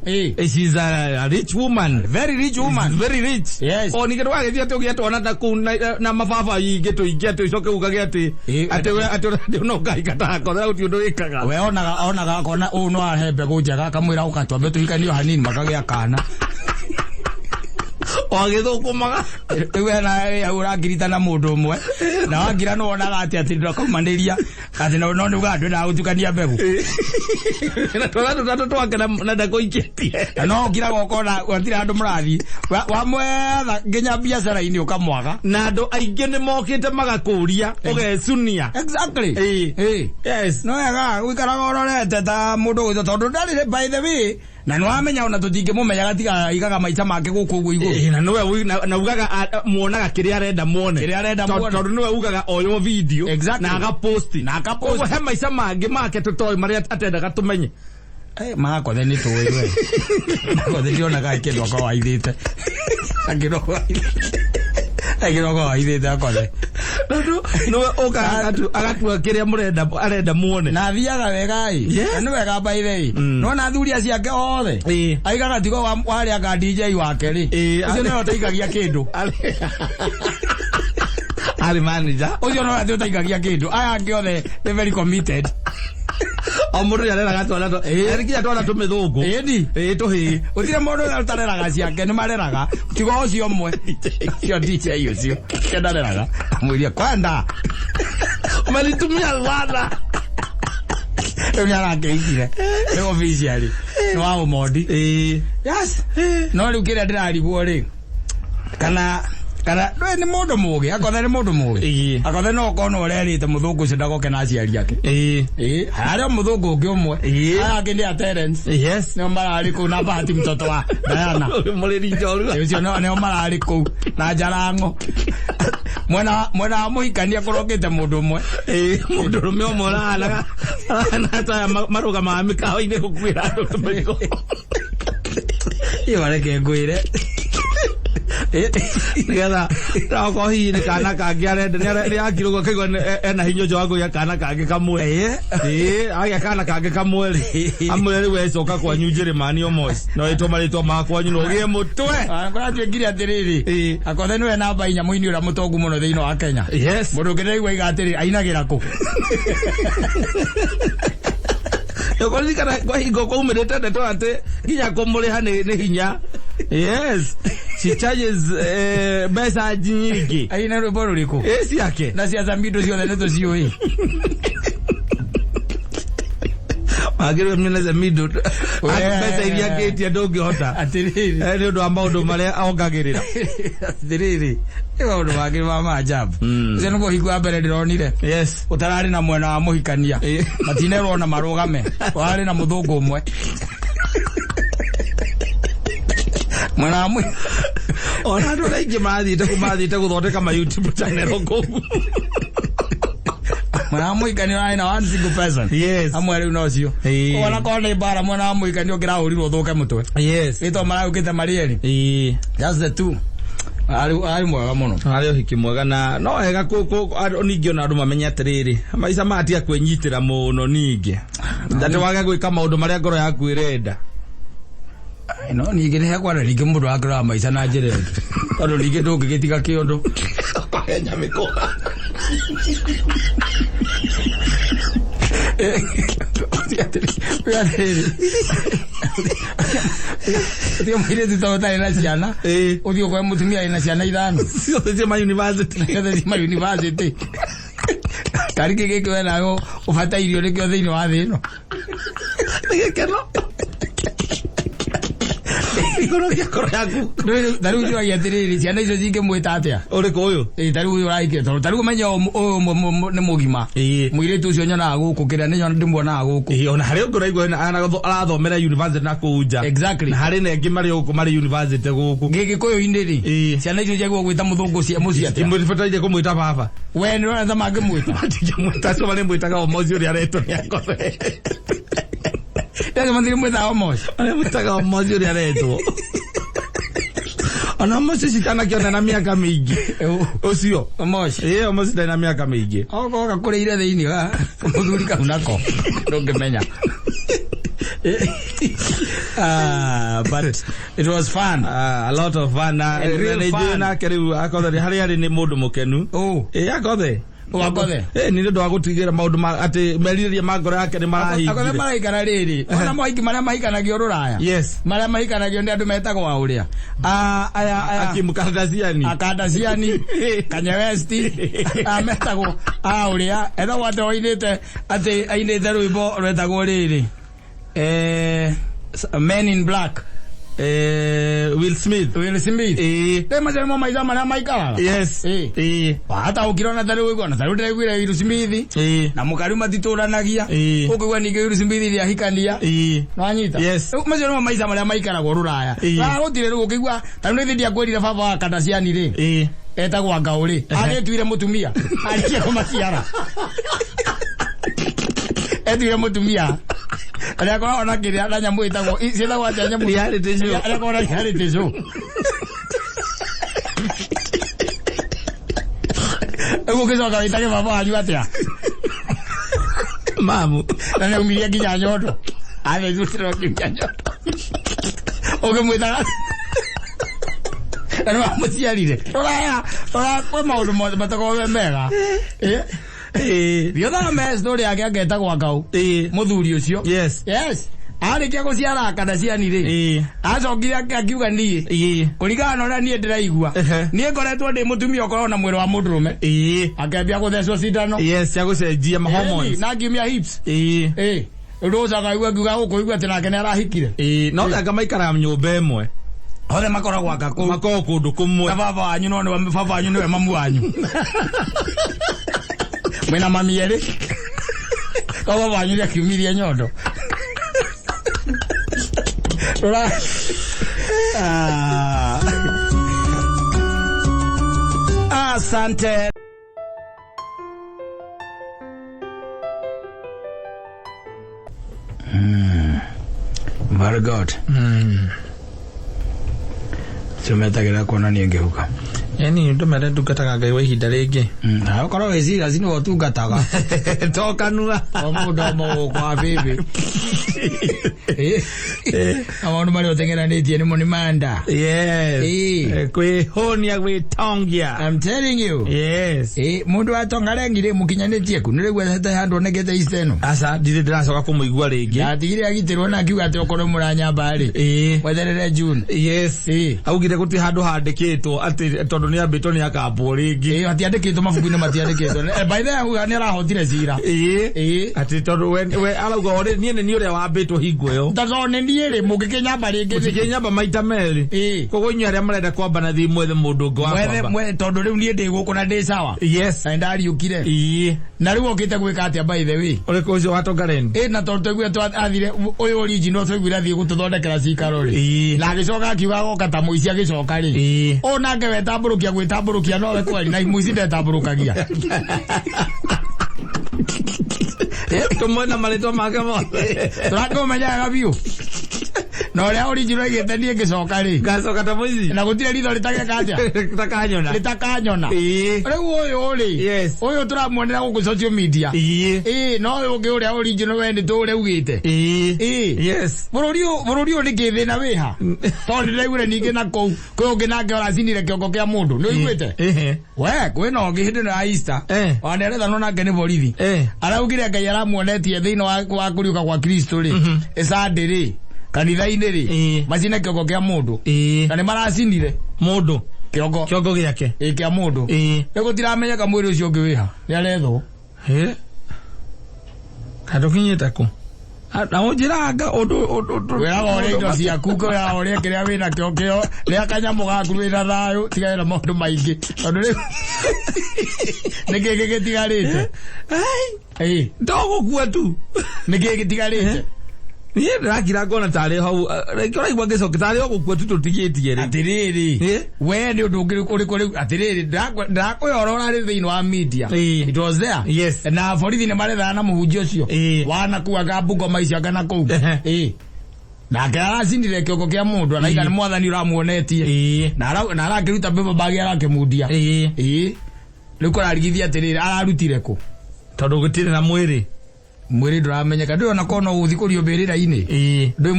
She's a rich woman. Very rich woman. Very rich. O ningĩ ndũgagĩthiĩ atĩ ũgĩe twana ta kũu na mababa ingĩ tũingĩ atĩ ũcoke ugage atĩ atĩ we atĩ atĩ no ũkahika ta Akothe gũtirĩ ũndũ wĩkaga. We onaga akona ũũ no ahe mbegũ njega akamwĩra ũka twambe tũhikanio hanini makagĩa kana. O agĩthũkũmaga. Rĩu hena hau ũrangirita na mũndũ ũmwe na wangira nĩ wonaga atĩ atĩ ndũrakaumanĩria atĩ no nĩ ugaga ndwendaga gũtukania mbegũ. Na twana tũtatũ twake na ndakũikĩtie. Na no ũkiraga ũkona gũtirĩ handũ mũrathiĩ. Wamwetha nginya biacara-inĩ ũkamwaga. Na andũ aingĩ nĩ mokĩte magakũria ũgecunia. Exactly. No wega gũikaraga ũrorete ta mũndũ ũgwĩtwo tondũ ndarĩ by the way. Na nĩ wamenya ona tũtingĩmũmenyaga tiga aigaga maica make gũkũ ũguo igũrũ. Na nĩwe na ugaga, muonaga kĩrĩa arenda muone. Kĩrĩa arenda muone. Tondũ nĩwe ugaga oywo video. Na agaposti. Na agaposti. Koguo he maica mangĩ make tũtoĩ marĩa atendaga tũmenye. Makothe nĩ tũĩ we. Makothe ndionaga kĩndũ akorwo aithĩte. Angĩrwo akorwo aithĩte Akothe. Tondũ nĩwe ũkaga agatua kĩrĩa mũrenda arenda muone. Na athiaga wega ĩ. Na nĩ wega by the way. Nĩwona athuri acio ake othe. Aigaga tigo warĩa anga DJ wake rĩ. Ũcio nĩwe ũtaigagia kĩndũ. Arĩ manager. Ũcio nĩwe ũtaigagia kĩndũ. Aya angĩ othe nĩ very committed. O mũndũ nĩ areraga twana twa- Arĩ nginya twana tũmĩthũngũ. Ĩni. Tũhĩĩ. Gũtirĩ mũndũ ũrĩa ũtareraga ciake, nĩ mareraga. Tiga ũcio ũmwe. Ũcio DJ ũcio. Ũcio ndareraga. Amwĩria kwenda. Umenitumia sana. Rĩu nĩ arakĩhikire rĩu officially nĩ wa Omondi. Yes, no rĩu kĩrĩa ndĩrarigwo rĩ, kana ndũĩ nĩ mũndũ mũgĩ, Akothe nĩ mũndũ mũgĩ. Akothe no ũkorwo no ũrerĩte mũthũngũ ũcio ndagoke na aciari ake. Ĩĩ, harĩ o mũthũngũ ũngĩ ũmwe. Aya angĩ nĩ a Terence. Nĩo mararĩ kũu na Bahati mtoto wa Diana. Mũrĩri njorua. Ũcio nĩo mararĩ kũu na Njarango. Mwena wa mũhikania kũrokĩte mũndũ ũmwe. Mũndũ ũrũme ũmwe ũrahanaga arahana ta aya marũgamaga mĩkawa-inĩ gũkuĩra andũ mĩrigo. Ĩyo reke ngwĩre. Nĩgetha okorwo hihi nĩ kana kangĩ arenda nĩ akira ũguo akaigua ena hinya ũcio wa kũgĩa kana kangĩ kamwe. Agĩa kana kangĩ kamwe rĩ, amwĩre rĩu ecoka kwanyu Njĩrĩmani Omosh no ĩtwo marĩtwa ma kwanyu na ũgĩe mũtwe. Kũratuĩkire atĩrĩrĩ, Akothe nĩwe namba inya mũini ũrĩa mũtongu mũno thĩinĩ wa Kenya. Mũndũ ũngĩ ndĩraigua aiga atĩrĩ, ainagĩra kũ? Ũkũririkana kwa hingo kwaumĩrĩte ndeto atĩ nginya kũmũrĩha nĩ hinya. Yes. She charges mbeca nyingĩ. Aina rwĩmbo rũrĩkũ? Ĩ ciake. Na cia Samido ciothe nĩ tũciũĩ. Wagĩrĩirwo mena Samido. Mbeca iria angĩtia ndũngĩhota. Atĩrĩrĩ. Nĩ ũndũ wa maũndũ marĩa ongagĩrĩra. Atĩrĩrĩ. Nĩ maũndũ mangĩ ma maajabu. Ũcio nĩguo hingo ya mbere ndĩronire. Ũtararĩ na mwena wa mũhikania. Matinerwo ona marũgame. Warĩ na mũthũngũ ũmwe. Mwena wa mũhi- Ona andũ arĩa aingĩ mathiĩte gũthondeka ma YouTube channel kũu. Mwena wa mũhikania ũrarĩ na one single person. Amwe rĩu no cio. Ona korwo nĩ mbara mwena wa mũhikania ũngĩrahũrirwo ũthũke mũtwe. Ĩtwa maraũkĩte marĩ erĩ. Just the two. Arĩ mwega mũno. Harĩ ũhiki mwega na no wega ningĩ ona andũ mamenye atĩrĩrĩ, maica maya ti a kwĩnyitĩra mũno ningĩ. Atĩ wage gwĩka maũndũ marĩa ngoro yaku ĩrenda. No ningĩ nĩ hekwana ningĩ mũndũ angĩrora maica na njĩra ĩngĩ. Tondũ ningĩ ndũngĩgĩtiga kĩũndũ. Kũhenya mĩkũa. Ũtige mũirĩtu ta ũtarĩ na ciana. Ũthiĩ ũkore mũtumia wĩna ciana ithano. Ciothe ciĩ ma university. Ciothe ciĩ ma university. Karĩ kĩ gĩkĩ we nawe ũbatairio nĩkĩo thĩinĩ wa thĩ ĩno. Nĩ gĩkeno. Igũrũ kĩa ngoro yaku. Ta rĩu njũragia atĩrĩrĩ, ciana icio cingĩmwĩta atĩa? Ũrĩkũ ũyũ? Ĩĩ, ta rĩu ũyũ ũrahikire, tondũ ta rĩu ũmenye ũyũ nĩ mũgima. Mũirĩtu ũcio nyonaga gũkũ, kĩrĩa nĩ ndĩmuonaga gũkũ. Ona harĩ ũngĩ ũraigua arathomera university na kũu nja. Na harĩ na angĩ marĩ gũkũ marĩ university gũkũ. Gĩgĩkũyũ-inĩ rĩ, ciana icio ciagĩrĩirwo gwĩta mũthũngũ mũciĩ atĩa? Cibataire kũmwĩta baba. We nĩ ũrona ta mangĩmwĩta? Matingĩmwĩta, acio marĩmwĩtaga Omosh ũrĩa aretwo nĩ Akothe. Acio matirĩmwĩtaga Omosh? Marĩmwĩtaga Omosh ũrĩa aretwo. Ona Omosh citanakĩona na mĩaka mĩingĩ. Ũcio. Omosh. Omosh ndarĩ na mĩaka mĩingĩ. Okorwo gakũrĩire thĩinĩ wa mũthuri kau nako, ndũngĩmenya. But it was fun. A lot of fun. And real Nĩ njũĩ fun. nake rĩu Akothe harĩa arĩ nĩ mũndũ mũkenu. Akothe. Akothe. Nĩ ũndũ wa gũtigĩra maũndũ ma atĩ merirĩria ma ngoro yake nĩ marahingire. Akothe maraikara rĩrĩ. Ona mohiki marĩa mahikanagio rũraya. Marĩa mahikanagio nĩ andũ metagwo a ũrĩa. Aya. Kim Kardashian. A Kardashian. Kanye West. Metagwo a ũrĩa. Etagwo atĩ oinĩte atĩ ainĩte rwĩmbo rwetagwo rĩrĩ. Men in Black. Will Smith. Will Smith. Rĩu macio nĩmo maica marĩa maikaraga. Wataũkirwo na tarĩu ũiguo, na tarĩu ndĩraiguire Will Smith. Na mũkariu matitũranagia. Ũkũigua ningĩ Will Smith nĩahikania. Nĩwanyita? Rĩu macio nĩmo maica marĩa maikaragwo rũraya. Na gũtirĩ rĩu ũkĩigua, tarĩu nĩ hĩndĩ ndiakwĩrire baba wa Kardashian rĩ. Etagwo Ngaũrĩ. Agĩtuire mũtumia. Arĩkia kũmaciara. Etuire mũtumia. Arĩa akoragwo na kĩrĩa na nyamũ ĩtagwo, ciĩtagwo atĩa nyamũ? Reality show. Arĩa akoragwo na reality show. Rĩu ũgĩcoka wĩtage baba wanyu atĩa? Mamu. Na nĩaumirie nginya nyondo. Athecũrwo nginya nyondo. Ũngĩmwĩtaga na nĩwamũciarire. Rora, rora, kwĩ maũndũ mothe matakoragwo me mega. Thiĩ ũthome story yake angetagwo Ngau. Mũthuri ũcio. Yes. Arĩkia gũciara Kardashian rĩ, acokire akiuga niĩ kũringana na ũrĩa niĩ ndĩraigua, niĩ ngoretwo ndĩ mũtumia ũkoragwo na mwĩrĩ wa mũndũrũme. Akĩambia gũthecwo cindano. Yes, cia gũcenjia ma hormones. Na akiumia hips. Rĩu ũcoka aigua akiuga gũkũ igua atĩ nake nĩ arahikire. No anga maikaraga nyũmba ĩmwe. Othe makoragwo anga kũu. Makoragwo kũndũ kũmwe. Na baba wanyu no nĩwe baba wanyu nĩwe mamu wanyu. Mwĩna mami erĩ. Ko baba wanyu nĩ akiumirie nyondo. Rora. Ah. Asante. Very good. Cio metagĩrĩra kuonania ngĩhuka. Yani ndũmere ndungataga Ngai wa ihinda rĩngĩ. Na ũkorwo wĩ serious nĩwe ũtungataga. To kanua. O mũndũ o mũgũkũ wa bĩbĩ. Na maũndũ marĩa ũteng'eranĩtie nĩmo nĩ manda. Yes. Kwĩhũnia, gwĩtongia. I'm telling you. Yes. Mũndũ watonga rengi rĩ mũkinyanĩtie ku nĩ rĩu ethete handũ onekete East ĩno. Aca, ndirĩ ndĩracoka kũmũigua rĩngĩ. Ndatigire agitĩrwo na akiuga atĩ okorwo mũranyamba rĩ, mweterere June. Yes. Augire gũtirĩ handũ handĩkĩtwo atĩ tondũ nĩ ambĩtwo nĩ akambwo rĩngĩ. Hatiandĩkĩtwo mabuku-inĩ, matiandĩkĩtwo. By the way, auga nĩ arahotire cira. Atĩ tondũ we arauga o rĩ niĩ nĩ niĩ ũrĩa wambĩtwo hingo ĩyo. Ta tondũ nĩ niĩ rĩ, mũngĩkĩnyamba rĩngĩ nĩkĩ? Mũtingĩnyamba maita merĩ. Koguo inyuĩ arĩa marenda kwamba na thiĩ mwethe mũndũ ũngĩ wa Mwethe kwamba. Tondũ rĩu niĩ ndĩ gũkũ na ndĩ sawa. Na nĩndariũkire. Na rĩu okĩte gwĩka atĩa, by the way? Ũrĩkũ ũcio wa Tongareni? Na tondũ twaiguire athire ũyũ original, twaiguire athiĩ gũtũthondekera cikaro rĩ. Na agĩcoka akiuga agoka ta mũici, agĩcoka rĩ. Ũyũ nake wetambũrũkia gwĩtambũrũkia nowe kweri na mũici ndetambũrũkagia. Tũmwe na marĩtwa make mothe. Tũrakĩmũmenya wega biũ. Na ũrĩa original aigĩte niĩ ngĩcoka rĩ. Ngacoka ta mũici. Na gũtirĩ ritho rĩtageka atĩa? Takanyona. Rĩtakanyona. Rĩu ũyũ rĩ. Ũyũ tũramuonera gũkũ social media. No ũyũ ũngĩ ũrĩa original we nĩ tũũrĩa ugĩte. Bũrũri ũyũ nĩ kĩthĩna wĩha. Tondũ ndĩraiguire ningĩ na kũu kwĩ ũngĩ nake ũracinire kĩongo kĩa mũndũ. Nĩ ũiguĩte? We kwĩna ũngĩ hĩndĩ ĩno ya Easter. Ona nĩarethanwo nake nĩ borithi. Araugire Ngai aramuonetie thĩinĩ wa kũriũka kwa Kristo rĩ. Ĩcandĩ rĩ. Kanitha-inĩ rĩ. Macine kĩongo kĩa mũndũ. Na nĩ maracinire. Mũndũ. Kĩongo. Kĩongo gĩake. Kĩa mũndũ. Rĩu gũtiramenyeka mwĩrĩ ũcio ũngĩ wĩha. Nĩ arethwo. Kaĩ tũkinyĩte kũ? Na ũnjĩraga ũndũ Wĩraga ũrĩa indo ciaku, kwĩraga ũrĩa kĩrĩa wĩnakĩo kĩo rĩa kanyamũ gaku wĩna thayũ, tigane na maũndũ maingĩ tondũ rĩu nĩkĩ gĩgĩtigarĩte? To gũkua tu. Nĩkĩ gĩtigarĩte? Niĩ ndĩrakira ngona tarĩ hau rĩngĩ ũraigua ngĩcoka tarĩ o gũkua tu tũtigĩtie rĩ. Atĩrĩrĩ, we nĩ ũndũ ũngĩ ũrĩkũ rĩu? Atĩrĩrĩ, ndĩrakwĩra ũrarĩ thĩinĩ wa media. It was there. Na borithi nĩ marethana na mũhunjia ũcio wanakuaga Bungoma icio anga na kũu. Nake aracinire kĩongo kĩa mũndũ araiga nĩ mwathani ũramuonetie. Na arakĩruta paper bag arakĩmundia. Rĩu kũrarigithia atĩrĩrĩ, ararutire kũ? Tondũ gũtirĩ na mwĩrĩ. Mwĩrĩ ndũramenyeka, ndũrĩ ona korwo no ũthiĩ kũrio mbĩrĩra-inĩ. Ndũĩ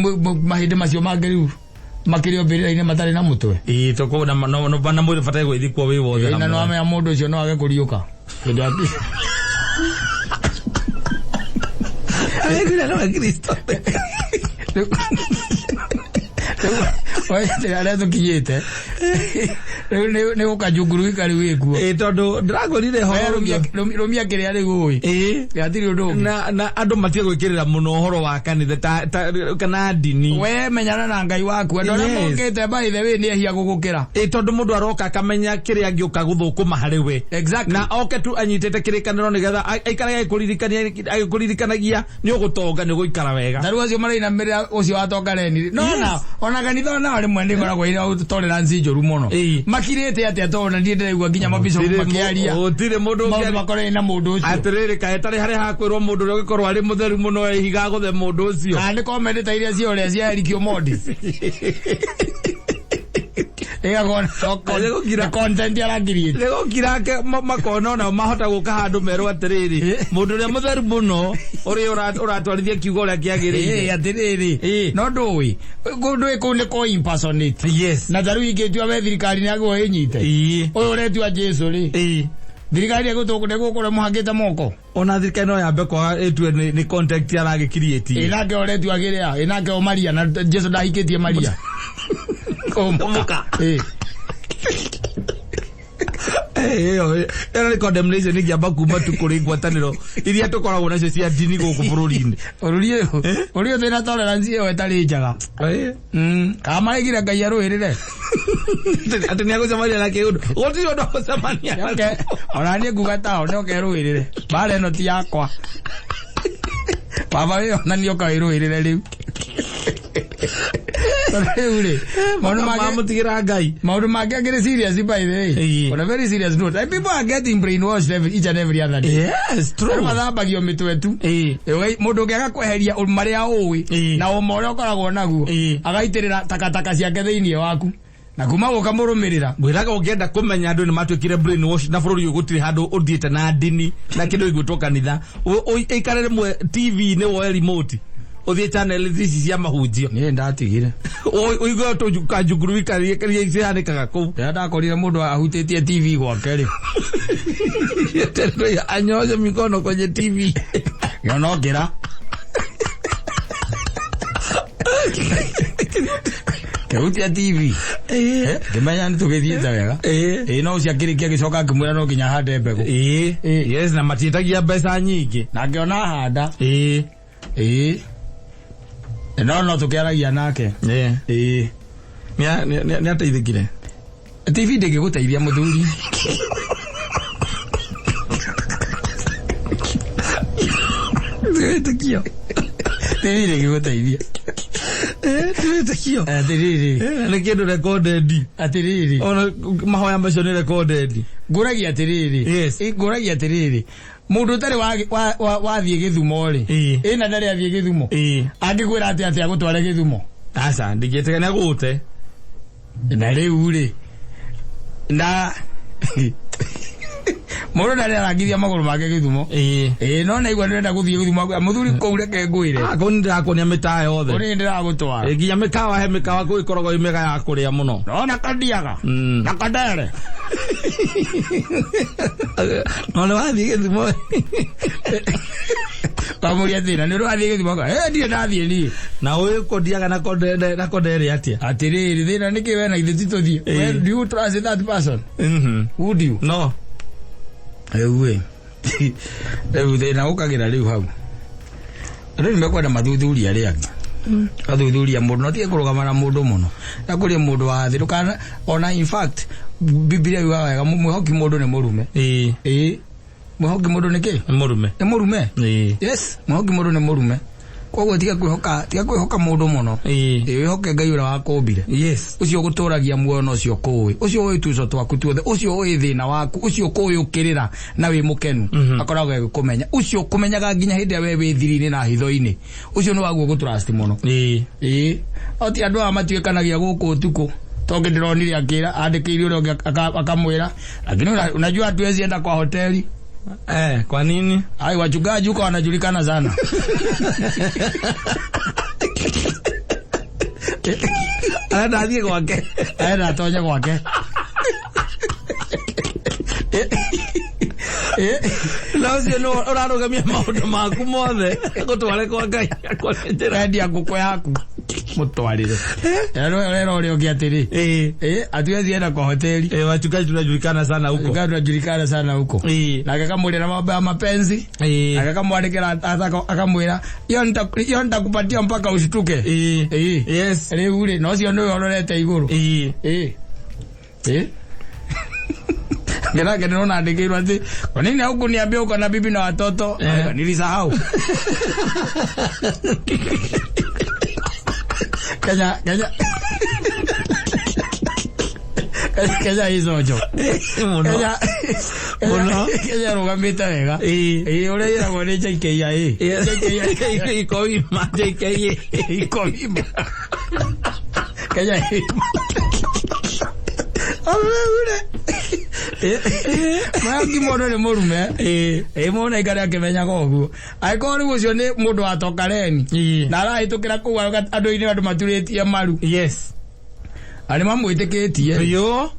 mahĩndĩ macio mangĩ rĩu makĩrio mbĩrĩra-inĩ matarĩ na mũtwe. Toko na no no na mwĩrĩ bataire gwĩthikwo wĩ wothe. Na no amenya mũndũ ũcio no age kũriũka. Hĩndĩ ya Aigire no Kristo. Arĩa tũkinyĩte rĩu nĩ gũkajunguruika rĩu wĩkuo. Tondũ ndĩrakwĩrire We horo rũmia kĩrĩa rĩu ũĩ. Hatirĩ ũndũ ũngĩ. Na andũ matige gwĩkĩrĩra mũno ũhoro wa kanitha kana ndini. We menyana na Ngai waku. Andũ arĩa mokĩte, by the way, nĩ ehia gũgũkĩra. Tondũ mũndũ aroka akamenya kĩrĩa angĩũka gũthũkũma harĩ we. Na oke tu anyitĩte kĩrĩkanĩro nĩgetha aikare agĩkũririkanagia nĩ ũgũtonga, nĩ ũgũikara wega. Ta rĩu acio marainamĩrĩra ũcio watonga reni nona ona kanitha ona rĩmwe nĩ ĩkoragwo ĩrĩ tolerance njũru mũno. Makirĩte atĩa? Tondũ na niĩ ndĩraigua nginya mabicobu makĩaria Gũtirĩ mũndũ maũndũ makonainie na mũndũ ũcio. Atĩrĩrĩ, kaĩ tarĩ harĩ hakwĩrwo mũndũ ũrĩa ũngĩkorwo arĩ mũtheru mũno ihiga gũthe mũndũ ũcio? Kana nĩ comment ta iria cia ũrĩa cia Eric Omondi ĩgakorwo content arakiriĩte. Nĩ gũkira makona ona mahota gũka handũ merwo atĩrĩrĩ, mũndũ ũrĩa mũtheru mũno ũrĩa ũratwarithia kiugo ũrĩa kĩagĩrĩire. Atĩrĩrĩ, no ndũĩ ndũĩ kũu nĩ kũ impersonate. Na ta rĩu ingĩtua we thirikari nĩ agĩrwo ĩnyite ũyũ ũretua Jesu rĩ. Thirikari ĩgũtũ mũhangĩte moko. Ona thirikari no yambe kwaga ĩtue nĩ contact aragĩkiriĩtie. Ĩnake ũretu agĩrĩa, ĩnake o Maria na Jesu ndahikĩtie Maria. Mũka. Ĩ. Ĩyo nĩ condemnation ĩngĩamba kuma tu kũrĩ ngwatanĩro iria tũkoragwo nacio cia ndini gũkũ bũrũri-inĩ. Bũrũri ũyũ, bũrũri ũyũ twĩna tolerance ĩyo ĩtarĩ njega. Kana maregire Ngai arũĩrĩre. Atĩ nĩ agũcemania na kĩũndũ. Gũtirĩ ũndũ agũcemania Nĩoke, ona niĩ nguga tao nĩoke rũĩrĩre. Mbara ĩno ti yakwa. Baba wĩ ona nĩoka wĩrũĩrĩre rĩu. Tondũ rĩu rĩ, maũndũ mangĩ Mamũtigĩra Ngai. Maũndũ mangĩ akĩrĩ serious by the way. Ĩĩ. On a very serious note. And people are getting brainwashed each and every other day. Yes, true. Andũ mathambagio mĩtwe tu. Ĩĩ. Ĩĩ, mũndũ ũngĩaga kweheria marĩa ũĩ Ĩĩ. na ũma ũrĩa ũkoragwo naguo Ĩĩ. agaitĩrĩra takataka ciake thĩinĩ waku na kuma gũka mũrũmĩrĩra. Ngwĩraga ũngĩenda kũmenya andũ nĩ matuĩkire brainwash na bũrũri ũyũ gũtirĩ handũ ũthiĩte na ndini na kĩndũ gĩgwĩtwo kanitha. Ũikare rĩmwe TV-inĩ woe remote ũthiĩ channel ici cia mahunjio. Niĩ ndatigire. Ũigue kanjunguru ikaria cihanĩkaga kũu. Rĩrĩa ndakorire mũndũ ahutĩtie TV gwake rĩ, Anyoshe mikono kwenye TV. ngĩona ngĩra kĩhutia TV ngĩmenya nĩ tũgĩthiĩte wega. Ĩĩ, no ũcio akĩrĩkia agĩcoka akĩmwĩra no nginya hande mbegũ. Ĩĩ. Yes, na matiĩtagia mbeca nyingĩ. Na ngĩona handa. Ĩĩ. Ĩĩ. No tũkĩaragia nake. Ĩĩ. Ĩĩ. Nĩ ateithĩkire. TV ndĩngĩgũteithia mũthuri. Ndiwĩtĩkio. TV ndĩngĩgũteithia. Ndiwĩtĩkio. Atĩrĩrĩ. Nĩ kĩndũ recorded. Atĩrĩrĩ. Ona mahoya macio nĩ recorded. Ngũragia atĩrĩrĩ. Yes. Ngũragia atĩrĩrĩ. Mũndũ ũtarĩ wathiĩ gĩthumo rĩ. Ĩĩ. Ĩna ndarĩ athiĩ gĩthumo. Ĩĩ. Angĩkwĩra atĩ atĩ agũtware gĩthumo. Aca, ndingĩtĩka nĩ agũte. Na rĩu rĩ. Na mũndũ ndarĩ arangithia magũrũ make gĩthumo. Ĩĩ. Ĩĩ, no naigua ndĩrenda gũthiĩ gĩthumo. Mũthuri kũu reke ngwĩre. Kũu nĩ ndĩrakuonia mĩtaa yothe. Kũrĩ ndĩragũtwara. Ĩĩ, nginya mĩkawa he mĩkawa kũu ĩkoragwo ĩ mĩega ya kũrĩa mũno. No na kandiaga. Na kandere. No nĩ wathiĩ gĩthumo. Kamũria thĩna nĩ ũrathiĩ gĩthumo. Eh, ndirĩ ndathiĩ niĩ. Na ũyũ kũndiaga na kondere na kondere atĩa? Atĩrĩrĩ, thĩna nĩkĩ we na ithuĩ ti tũthiĩ? Ĩĩ. Well, do you trust that person? Mhm. Would you? No. Rĩu ĩ. Rĩu thĩna ũkagĩra rĩu hau. Andũ nĩ mekwenda mathuthuria arĩa angĩ. Athuthuria mũndũ no tige kũrũgama na mũndũ mũno. Na kũrĩ mũndũ wa thĩ ndũkana ona in fact Biblia yugaga wega mwĩhoki mũndũ nĩ mũrume. Ĩĩ. Ĩĩ. Mwĩhoki mũndũ nĩ kĩ? Nĩ mũrume. Nĩ mũrume. Ĩĩ. Yes, mwĩhoki mũndũ nĩ mũrume. Koguo tiga kwĩhoka, tiga kwĩhoka mũndũ mũno. Ĩĩ. Ĩĩ, wĩhoke Ngai ũrĩa wakũmbire. Yes. Ũcio ũgũtũragia muoyo na ũcio ũkũĩ. Ũcio ũĩ tuco twaku tuothe, ũcio ũĩ thĩna waku, ũcio ũkũĩ ũkĩrĩra na wĩ mũkenu. Akoragwo agĩkũmenya. Ũcio ũkũmenyaga nginya hĩndĩ ĩrĩa we wĩ thiri-inĩ na hitho-inĩ. Ũcio nĩ waguo gũtrust mũno. Ĩĩ. Ĩĩ. No ti andũ aya matuĩkanagia gũkũ ũtukũ. Tondũ ndĩronire akĩra andĩkĩire ũrĩa ũngĩ akamwĩra, lakini unajua hatuwezi enda kwa hoteli. Kwa nini? Ai, wachungaji huko wanajulikana sana. Arenda athiĩ gwake. Arenda atonye gwake. Na ũcio nĩ ũrarũgamia maũndũ maku mothe agũtware kwa Ngai akuonie njĩra. Endia ngũkũ yaku mũtwarĩre. Rero ũrĩa ũngĩ atĩrĩ. Ĩĩ. Ĩĩ, hatuwezi enda kwa hoteli. Ĩĩ, wachungaji tunajulikana sana huko. Wachungaji tunajulikana sana huko. Ĩĩ. Nake akamwĩra na mambo ya mapenzi. Ĩĩ. Nake akamwandĩkĩra akamwĩra hiyo nitakupatia mpaka ushtuke. Ĩĩ. Ĩĩ. Yes. Rĩu rĩ, na ũcio nĩwe ũrorete igũrũ. Ĩĩ. Ĩĩ. Ĩĩ. Ngenake ndĩrona andĩkĩirwo atĩ kwa nini haukuniambia uko na bibi na watoto? Nilisahau. Kenya, Kenya. Kenya icojo. Mũno. Kenya. Mũno. Kenya rũgamĩte wega. Ĩĩ. Ĩĩ, ũrĩa ĩragwo nĩ JKIA. JKIA. Ikoima JKIA. Ikoima. Kenya ĩma. Ore. Mayangi mũndũ nĩ mũrume. Ĩĩ. Ĩĩ, mũndũ aikare akĩmenyaga ũguo. Angĩkorwo rĩu ũcio nĩ mũndũ watoka reni. Ĩĩ. Na arahĩtũkĩra kũu andũ-inĩ andũ maturĩtie maru. Yes. Arĩ mamwĩtĩkĩtie. Yo.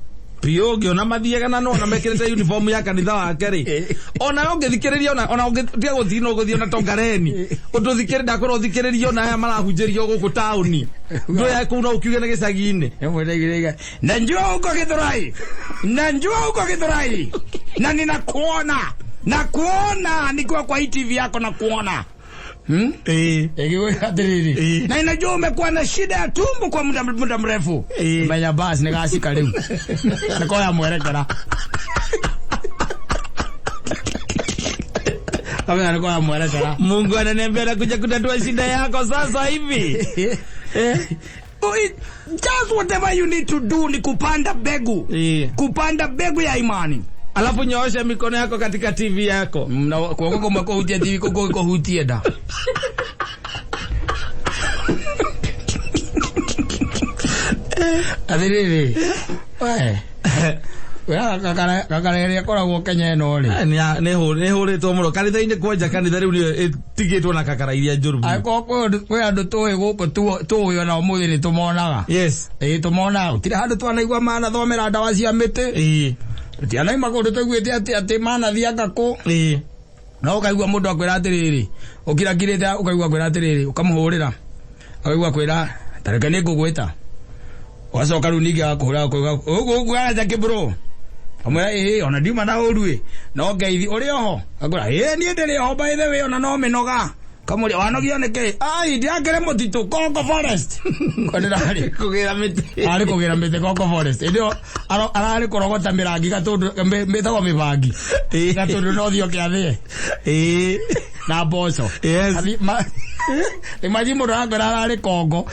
Biũ ngĩona mathiaga na nona mekĩrĩte uniform ya kanitha wake rĩ. Ona ũngĩthikĩrĩria ona ũngĩtiga gũthiĩ no gũthiĩ ona Tongareni. Ũndũthikĩrĩ ndakorwo ũthikĩrĩrie ona aya marahunjĩrio gũkũ taũni. Ndũya kũu no ũkiuge nĩ gĩcagi-inĩ. Ĩmwe ndaigire, najua huko Githurai, najua huko Githurai, na ninakuona, nakuona nikiwa kwa hii TV yako nakuona. Hmm? Ĩĩ. Ĩgĩgwĩra atĩrĩrĩ, Ĩĩ. na ninajua umekuwa na shida ya tumbo kwa muda mrefu. Ĩĩ. Menya basi nĩgacika rĩu nĩkoya mwerekera kamenya nĩkoya mwerekera. Mungu ananiambia nakuja kutatua shida yako sasa hivi. Eh? Oh, just whatever you need to do ni kupanda mbegu, Ĩĩ. kupanda mbegu ya imani. Alafu nyoosha mikono yako katika TV yako. Na kuoko kumwe kũhutia TV kũngĩ kũhutie nda. Atĩrĩrĩ, we we gakara ĩrĩa ĩkoragwo Kenya ĩno rĩ, Nĩ hũrĩtwo mũno kanitha-inĩ, kwanja kanitha rĩu nĩyo ĩtigĩtwo na kakara iria njũru biũ. Angĩkorwo kwĩ andũ tũĩ gũkũ tũĩ ona ũmũthĩ nĩ tũmonaga. Yes. Ĩĩ, tũmonaga gũtirĩ handũ twanaigua manathomera ndawa cia mĩtĩ. Tũtianaima kũndũ tũiguĩte atĩ manathianga kũ. No ũkaigua mũndũ akwĩra atĩrĩrĩ, ũkirakirĩte, ũkaigua akwĩra atĩrĩrĩ, ũkamũhũrĩra, ũkaigua akwĩra tareke nĩ ngũgwĩta, ũgacoka rĩu ningĩ agakũhũra akauga ũguo Jackie bro, amwĩra ĩĩ, ona ndiuma na ũru ĩ, no ngeithi ũrĩ oho, akwĩra ĩĩ, niĩ ndĩrĩ oho, by the way, ona no mĩnoga. Kamũria wanogio nĩkĩ? Ai, ndirakĩrĩ mũtitũ Congo Forest ko ndĩrarĩ Kũgĩra mĩtĩ. Arĩ kũgĩra mĩtĩ Congo Forest. Ĩndĩ ĩyo ararĩ kũrogota mĩrangi gatũndũ mĩtagwo mĩbangi gatũndũ no thiĩ oke athĩe na mboco. Imagine mũndũ arakwĩra ararĩ Kongo,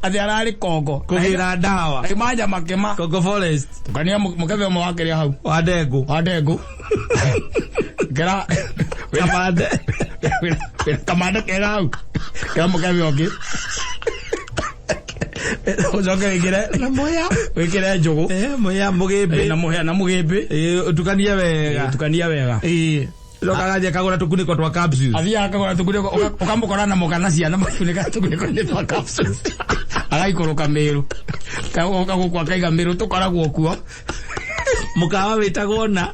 atĩ ararĩ Kongo Kũgĩra ndawa. Imanja makĩma Congo Forest. Tukania mũkebe ũmwe wakĩrĩa hau. Wa ndengũ. Wa ndengũ kera. Kamande. Wĩna kamande kega hau, kera mũkebe ũngĩ, ũcoke wĩkĩre Na mũhĩa. Wĩkĩre njũgũ. Mũhĩa mũgĩmbĩ. Na mũhĩa na mũgĩmbĩ. Ũtukanie wega. Tukania wega. Ĩĩ. Coka agathiĩ akagũra tũkunĩko twa capsules. Athiaga akagũra tũkunĩko, ũkamũkora na mũka na ciana makunĩka tũkunĩko-inĩ twa capsules, agaikũrũka Mĩrũ, kagoka gũkũ akaiga Mĩrũ tũkoragwo kuo. Mũkawa wĩtagwo na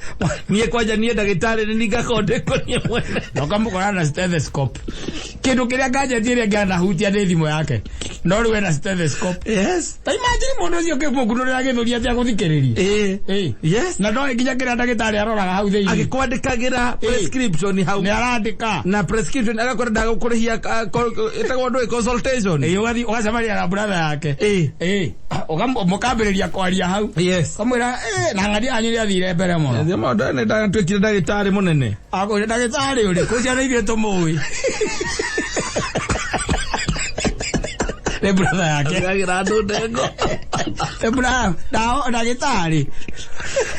niĩ kwanja niĩ ndagĩtarĩ nĩ ningakondĩkwo niĩ mwene. Na ũkamũkora na stethoscope, kĩndũ kĩrĩa gadget ĩrĩa ĩngĩanahutia nĩ thimũ yake, no rĩu ena stethoscope. Ta imagine mũndũ ũcio ũkĩmũkunũrĩra gĩthũri atĩ agũthikĩrĩrie. Ĩĩ. Yes. Na ndoĩ nginya kĩrĩa ndagĩtarĩ aroraga hau thĩinĩ. Agĩkwandĩkagĩra prescription hau. Nĩ arandĩka. Na prescription agakwĩra ndagũkũrĩhia, ĩtagwo ndũĩ, consultation. Ĩĩ, ũgathiĩ ũgacemania na brother yake. Ĩĩ, mũkambĩrĩria kwaria hau. Kamwĩra na ng'ania yanyu nĩ athire mbere mũno. Thĩ maũndũ nĩ ndatuĩkire ndagĩtarĩ mũnene. Akwĩra ndagĩtarĩ ũrĩkũ? Ciana ithuĩ tũmũĩ nĩ brother yake. Agĩra andũ ndengo. Nĩ brother ndagĩtarĩ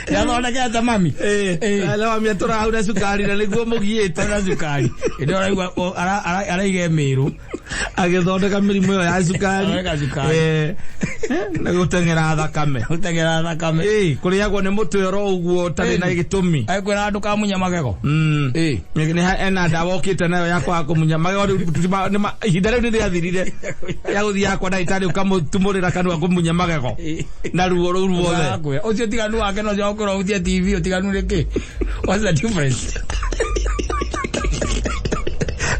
nĩathondekete mami. Ĩĩ. Tũrahaura cukari na nĩguo mũgiĩte. Na cukari ĩndĩ ũraigua araiga Mĩrũ. Agĩthondeka mĩrimũ ĩyo ya cukari. Athondeka cukari. Na gũteng'era thakame. Gũteng'era thakame. Ĩĩ, kũrĩagwo nĩ mũtwe oro ũguo ũtarĩ na gĩtũmi. Akwĩra ndũkamunye magego. Ĩĩ. Nĩ ena ndawa ũkĩte nayo ya kwaga kũmunya magego rĩu, ihinda rĩu nĩ rĩathirire ya gũthiaga kwa ndagĩtarĩ ũkamũtumũrĩra kanua kũmunya magego na ruo rũu ruothe. Ũrakwĩra ũcio ũtiganu wake no ũcio ũkorwo ũhutie TV, ũtiganu nĩ kĩ? What's the difference?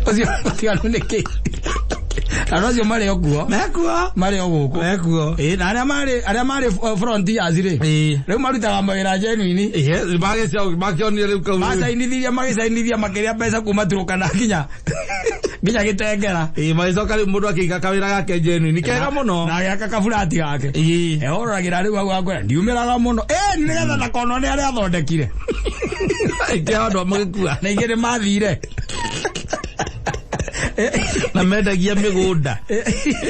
Ũcio ũtiganu nĩ kĩ? Andũ acio marĩ o kuo. Mekuo. Marĩ o gũkũ. Mekuo. Ĩĩ, na arĩa marĩ frontiers rĩ, rĩu marutaga mawĩra genuine. Makĩonire rĩu kau. Macainithirie, magĩcainithia makĩrĩa mbeca kuma Turukana nginya Gĩtengera. Ĩĩ, magĩcoka rĩu mũndũ akĩiga kawĩra gake genuine kega mũno. Na agĩaka kaburati gake. Ehoragĩra rĩu hau akwĩra ndiumĩraga mũno, ĩ nĩgetha ndakonwo nĩ arĩa athondekire. Aingĩ andũ magĩkua. Na ingĩ nĩ mathire. Na mendagia mĩgũnda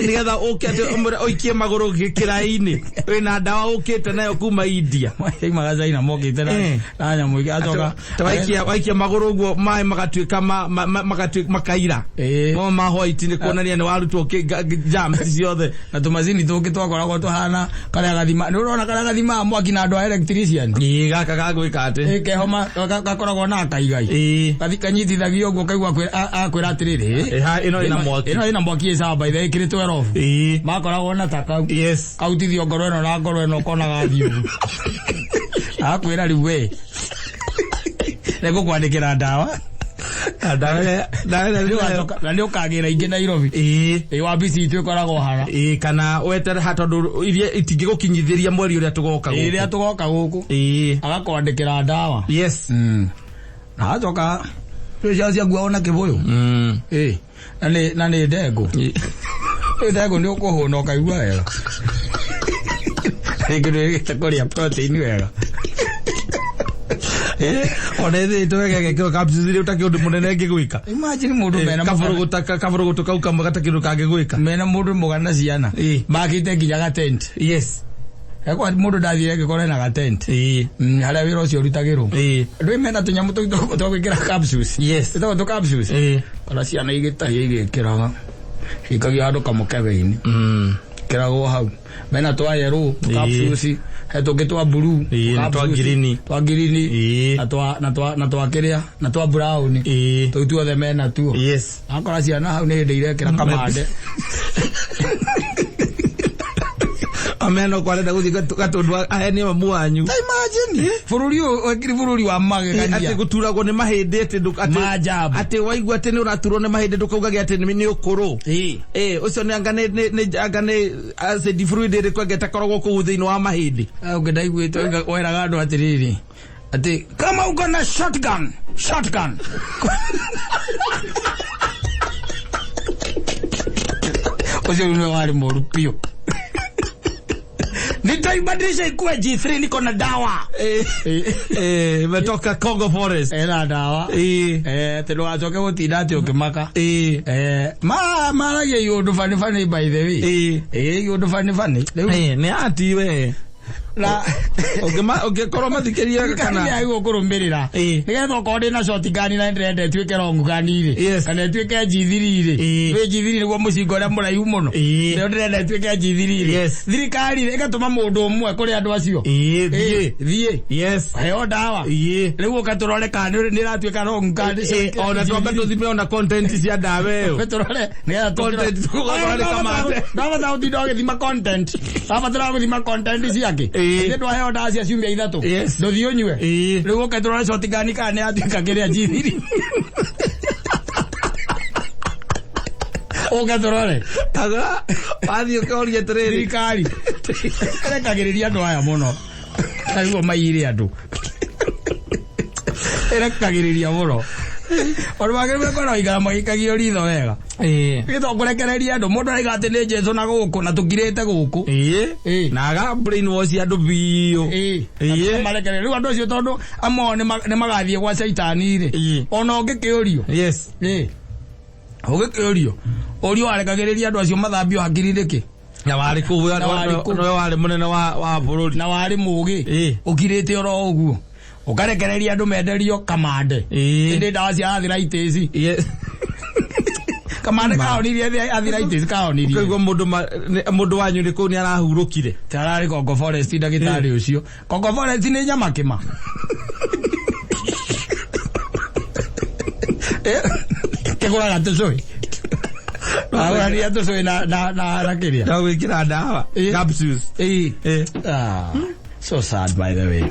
nĩgetha ũke atĩ ũmwĩre ũikie magũrũ kĩraĩ-inĩ wĩna ndawa ũkĩte nayo kuma India. Maimaga China mokĩte na nyamũ ingĩ acoka. Ta waikia magũrũ ũguo maĩ magatuĩka magatuĩka makaira. Mo ma white nĩ kuonania nĩ warutwo germs ciothe. Na tũmacini tũngĩ twakoragwo tũhana karĩa gathima, nĩ ũrona karĩa gathimaga mwaki na andũ a electrician. Ĩĩ, gaka gagwĩka atĩ. Ĩ, keho gakoragwo na kaigai. Gathi kanyitithagio ũguo kaigua akwĩra atĩrĩrĩ. Ha ĩno ĩna mwaki. Ĩno ĩna mwaki ĩ sawa by the way ĩkĩrĩ 12. Makoragwo na ta kau. Kautithio ngoro ĩno na ngoro ĩno ũkonaga thiũgu. Akwĩra rĩu we. Nĩngũkwandĩkĩra ndawa. Ndawa ndawa. Na nĩ ũkagĩra ingĩ Nairobi. Ĩ wabici itũ ĩkoragwo hara. Ĩĩ, kana wetere ha tondũ iria itingĩgũkinyithĩria mweri ũrĩa tũgoka gũkũ. Ĩrĩa tũgoka gũkũ. Agakwandĩkĩra ndawa. Na acoka cio ciakuagwo na kĩbũyũ. Ĩ na nĩ ndengũ. Ĩ ndengũ nĩ ũkũhũna ũkaigua wega. Rĩngĩ ndwĩrĩgĩte kũrĩa protein wega. Ona ĩthĩtwo wega ĩgekĩrwo capsules iria ũtakĩ ũndũ mũnene ĩngĩgwĩka. Imagine mũndũ mena Kaburugutu kau kamwe gatakĩ ũndũ kangĩgwĩka. Mena mũndũ mũgana ciana. Makĩte nginya ga tent. Ekwa mũndũ ndathire ngĩkora ena ga tent. Harĩa wĩra ũcio ũrutagĩrwo. Andũ mena tũnyamũ tũu twa gwĩkĩra capsules. Tũtagwo tũ capsules. Kana ciana igĩtahia igĩkĩraga. Ikagia handũ kamũkebe-inĩ. Kĩragwo hau. Mena twa yellow capsules. He tũngĩ twa blue. Na twa green. Twa green. Na twa na twa na twa kĩrĩa na twa brown. Tũu tuothe mena tuo. Akora ciana hau nĩ hĩndĩ irekĩra kamande. Ameno kwarenda gũthiĩ gatũndũ ahenie mamu wanyu. Imagine bũrũri ũyũ wekiri bũrũri wa magegania. Atĩ gũturagwo nĩ mahĩndĩ atĩ Maajabu. Atĩ waigua atĩ nĩ ũraturwo nĩ mahĩndĩ ndũkaugage atĩ nĩ ũkũrũ. Ũcio nĩ anga nĩ anga nĩ acid fluid ĩrĩkũ anga ĩtakoragwo kũu thĩinĩ wa mahĩndĩ. Ũngĩ ndaiguĩte weraga andũ atĩrĩrĩ atĩ kama uko na shotgun, shotgun. Ũcio nĩwe warĩ mũru biũ. Nitaibadilisha ikuwe G3 niko na dawa. Imetoka Congo Forest. Ena dawa. Atĩ ndũgacoke gũtinda atĩ ũkĩmaka. Maragia iũndũ funny funny by the way. Iũndũ funny funny. Rĩu Nĩ ati we. Na Ũngĩkorwo mathikĩria kana nĩ agĩrĩirwo kũrũmĩrĩra. Nĩgetha okorwo ndĩna shotgun na ndĩrenda ĩtuĩke long gun rĩ. Kana ĩtuĩke G3 rĩ. Wĩ G3 nĩguo mũcinga ũrĩa mũraihu mũno. Nĩyo ndĩrenda ĩtuĩke G3 rĩ. Thirikari rĩ ĩgatũma mũndũ ũmwe kũrĩ andũ acio. Thiĩ. Thiĩ. Heo ndawa. Rĩu ũka tũrore kana nĩ ĩratuĩka long gun. Ona twambe tũthime ona content cia ndawa ĩyo. Tũrore nĩgetha Content tũgakora nĩ kamande. Ndabatara gũtinda ũgĩthima content. Ndabatara gũthima content ciake. Nĩ ndwaheo ndawa cia ciumia ithatũ. Ndũthiĩ ũnyue. Rĩu ũke tũrore shotgun kana nĩ yatuĩka kĩrĩa G3. Ũke tũrore. Kaga wathiĩ ũkoria atĩrĩrĩ. Thirikari. Ĩrekagĩrĩria andũ aya mũno. Tarĩu maiyire andũ. Ĩrekagĩrĩria mũno. Ona magĩrĩirwo gũkorwo ikara magĩikagio ritho wega. Nĩgetha ũkũrekereria andũ mũndũ araiga atĩ nĩ Jesũ na gũkũ na tũkirĩte gũkũ. Na aga brainwash andũ biũ. Marekereria rĩu andũ acio tondũ amwe nĩ magathiĩ gwa caitani rĩ. Ona ũngĩkĩũrio. Ũngĩkĩũrio. Ũrio warekagĩrĩria andũ acio mathambio hakiri nĩkĩ? Na warĩ kũu, Na warĩ kũu. nĩwe warĩ mũnene wa bũrũri. Na warĩ mũgĩ. Ũkirĩte oro ũguo. Ũkarekereria andũ menderio kamande. Ĩndĩ ndawa cia arthritis. Kamande kaonirie arthritis kaonirie. Ũkaigua mũndũ wanyu nĩ kũu nĩ arahurũkire. Tararĩ Congo Forest ndagĩtarĩ ũcio. Congo Forest nĩ nyama kĩma. Kĩgũraga tũcũi. Agũrania tũcũi na kĩrĩa. Na gwĩkĩra ndawa. Capsules. So sad by the way.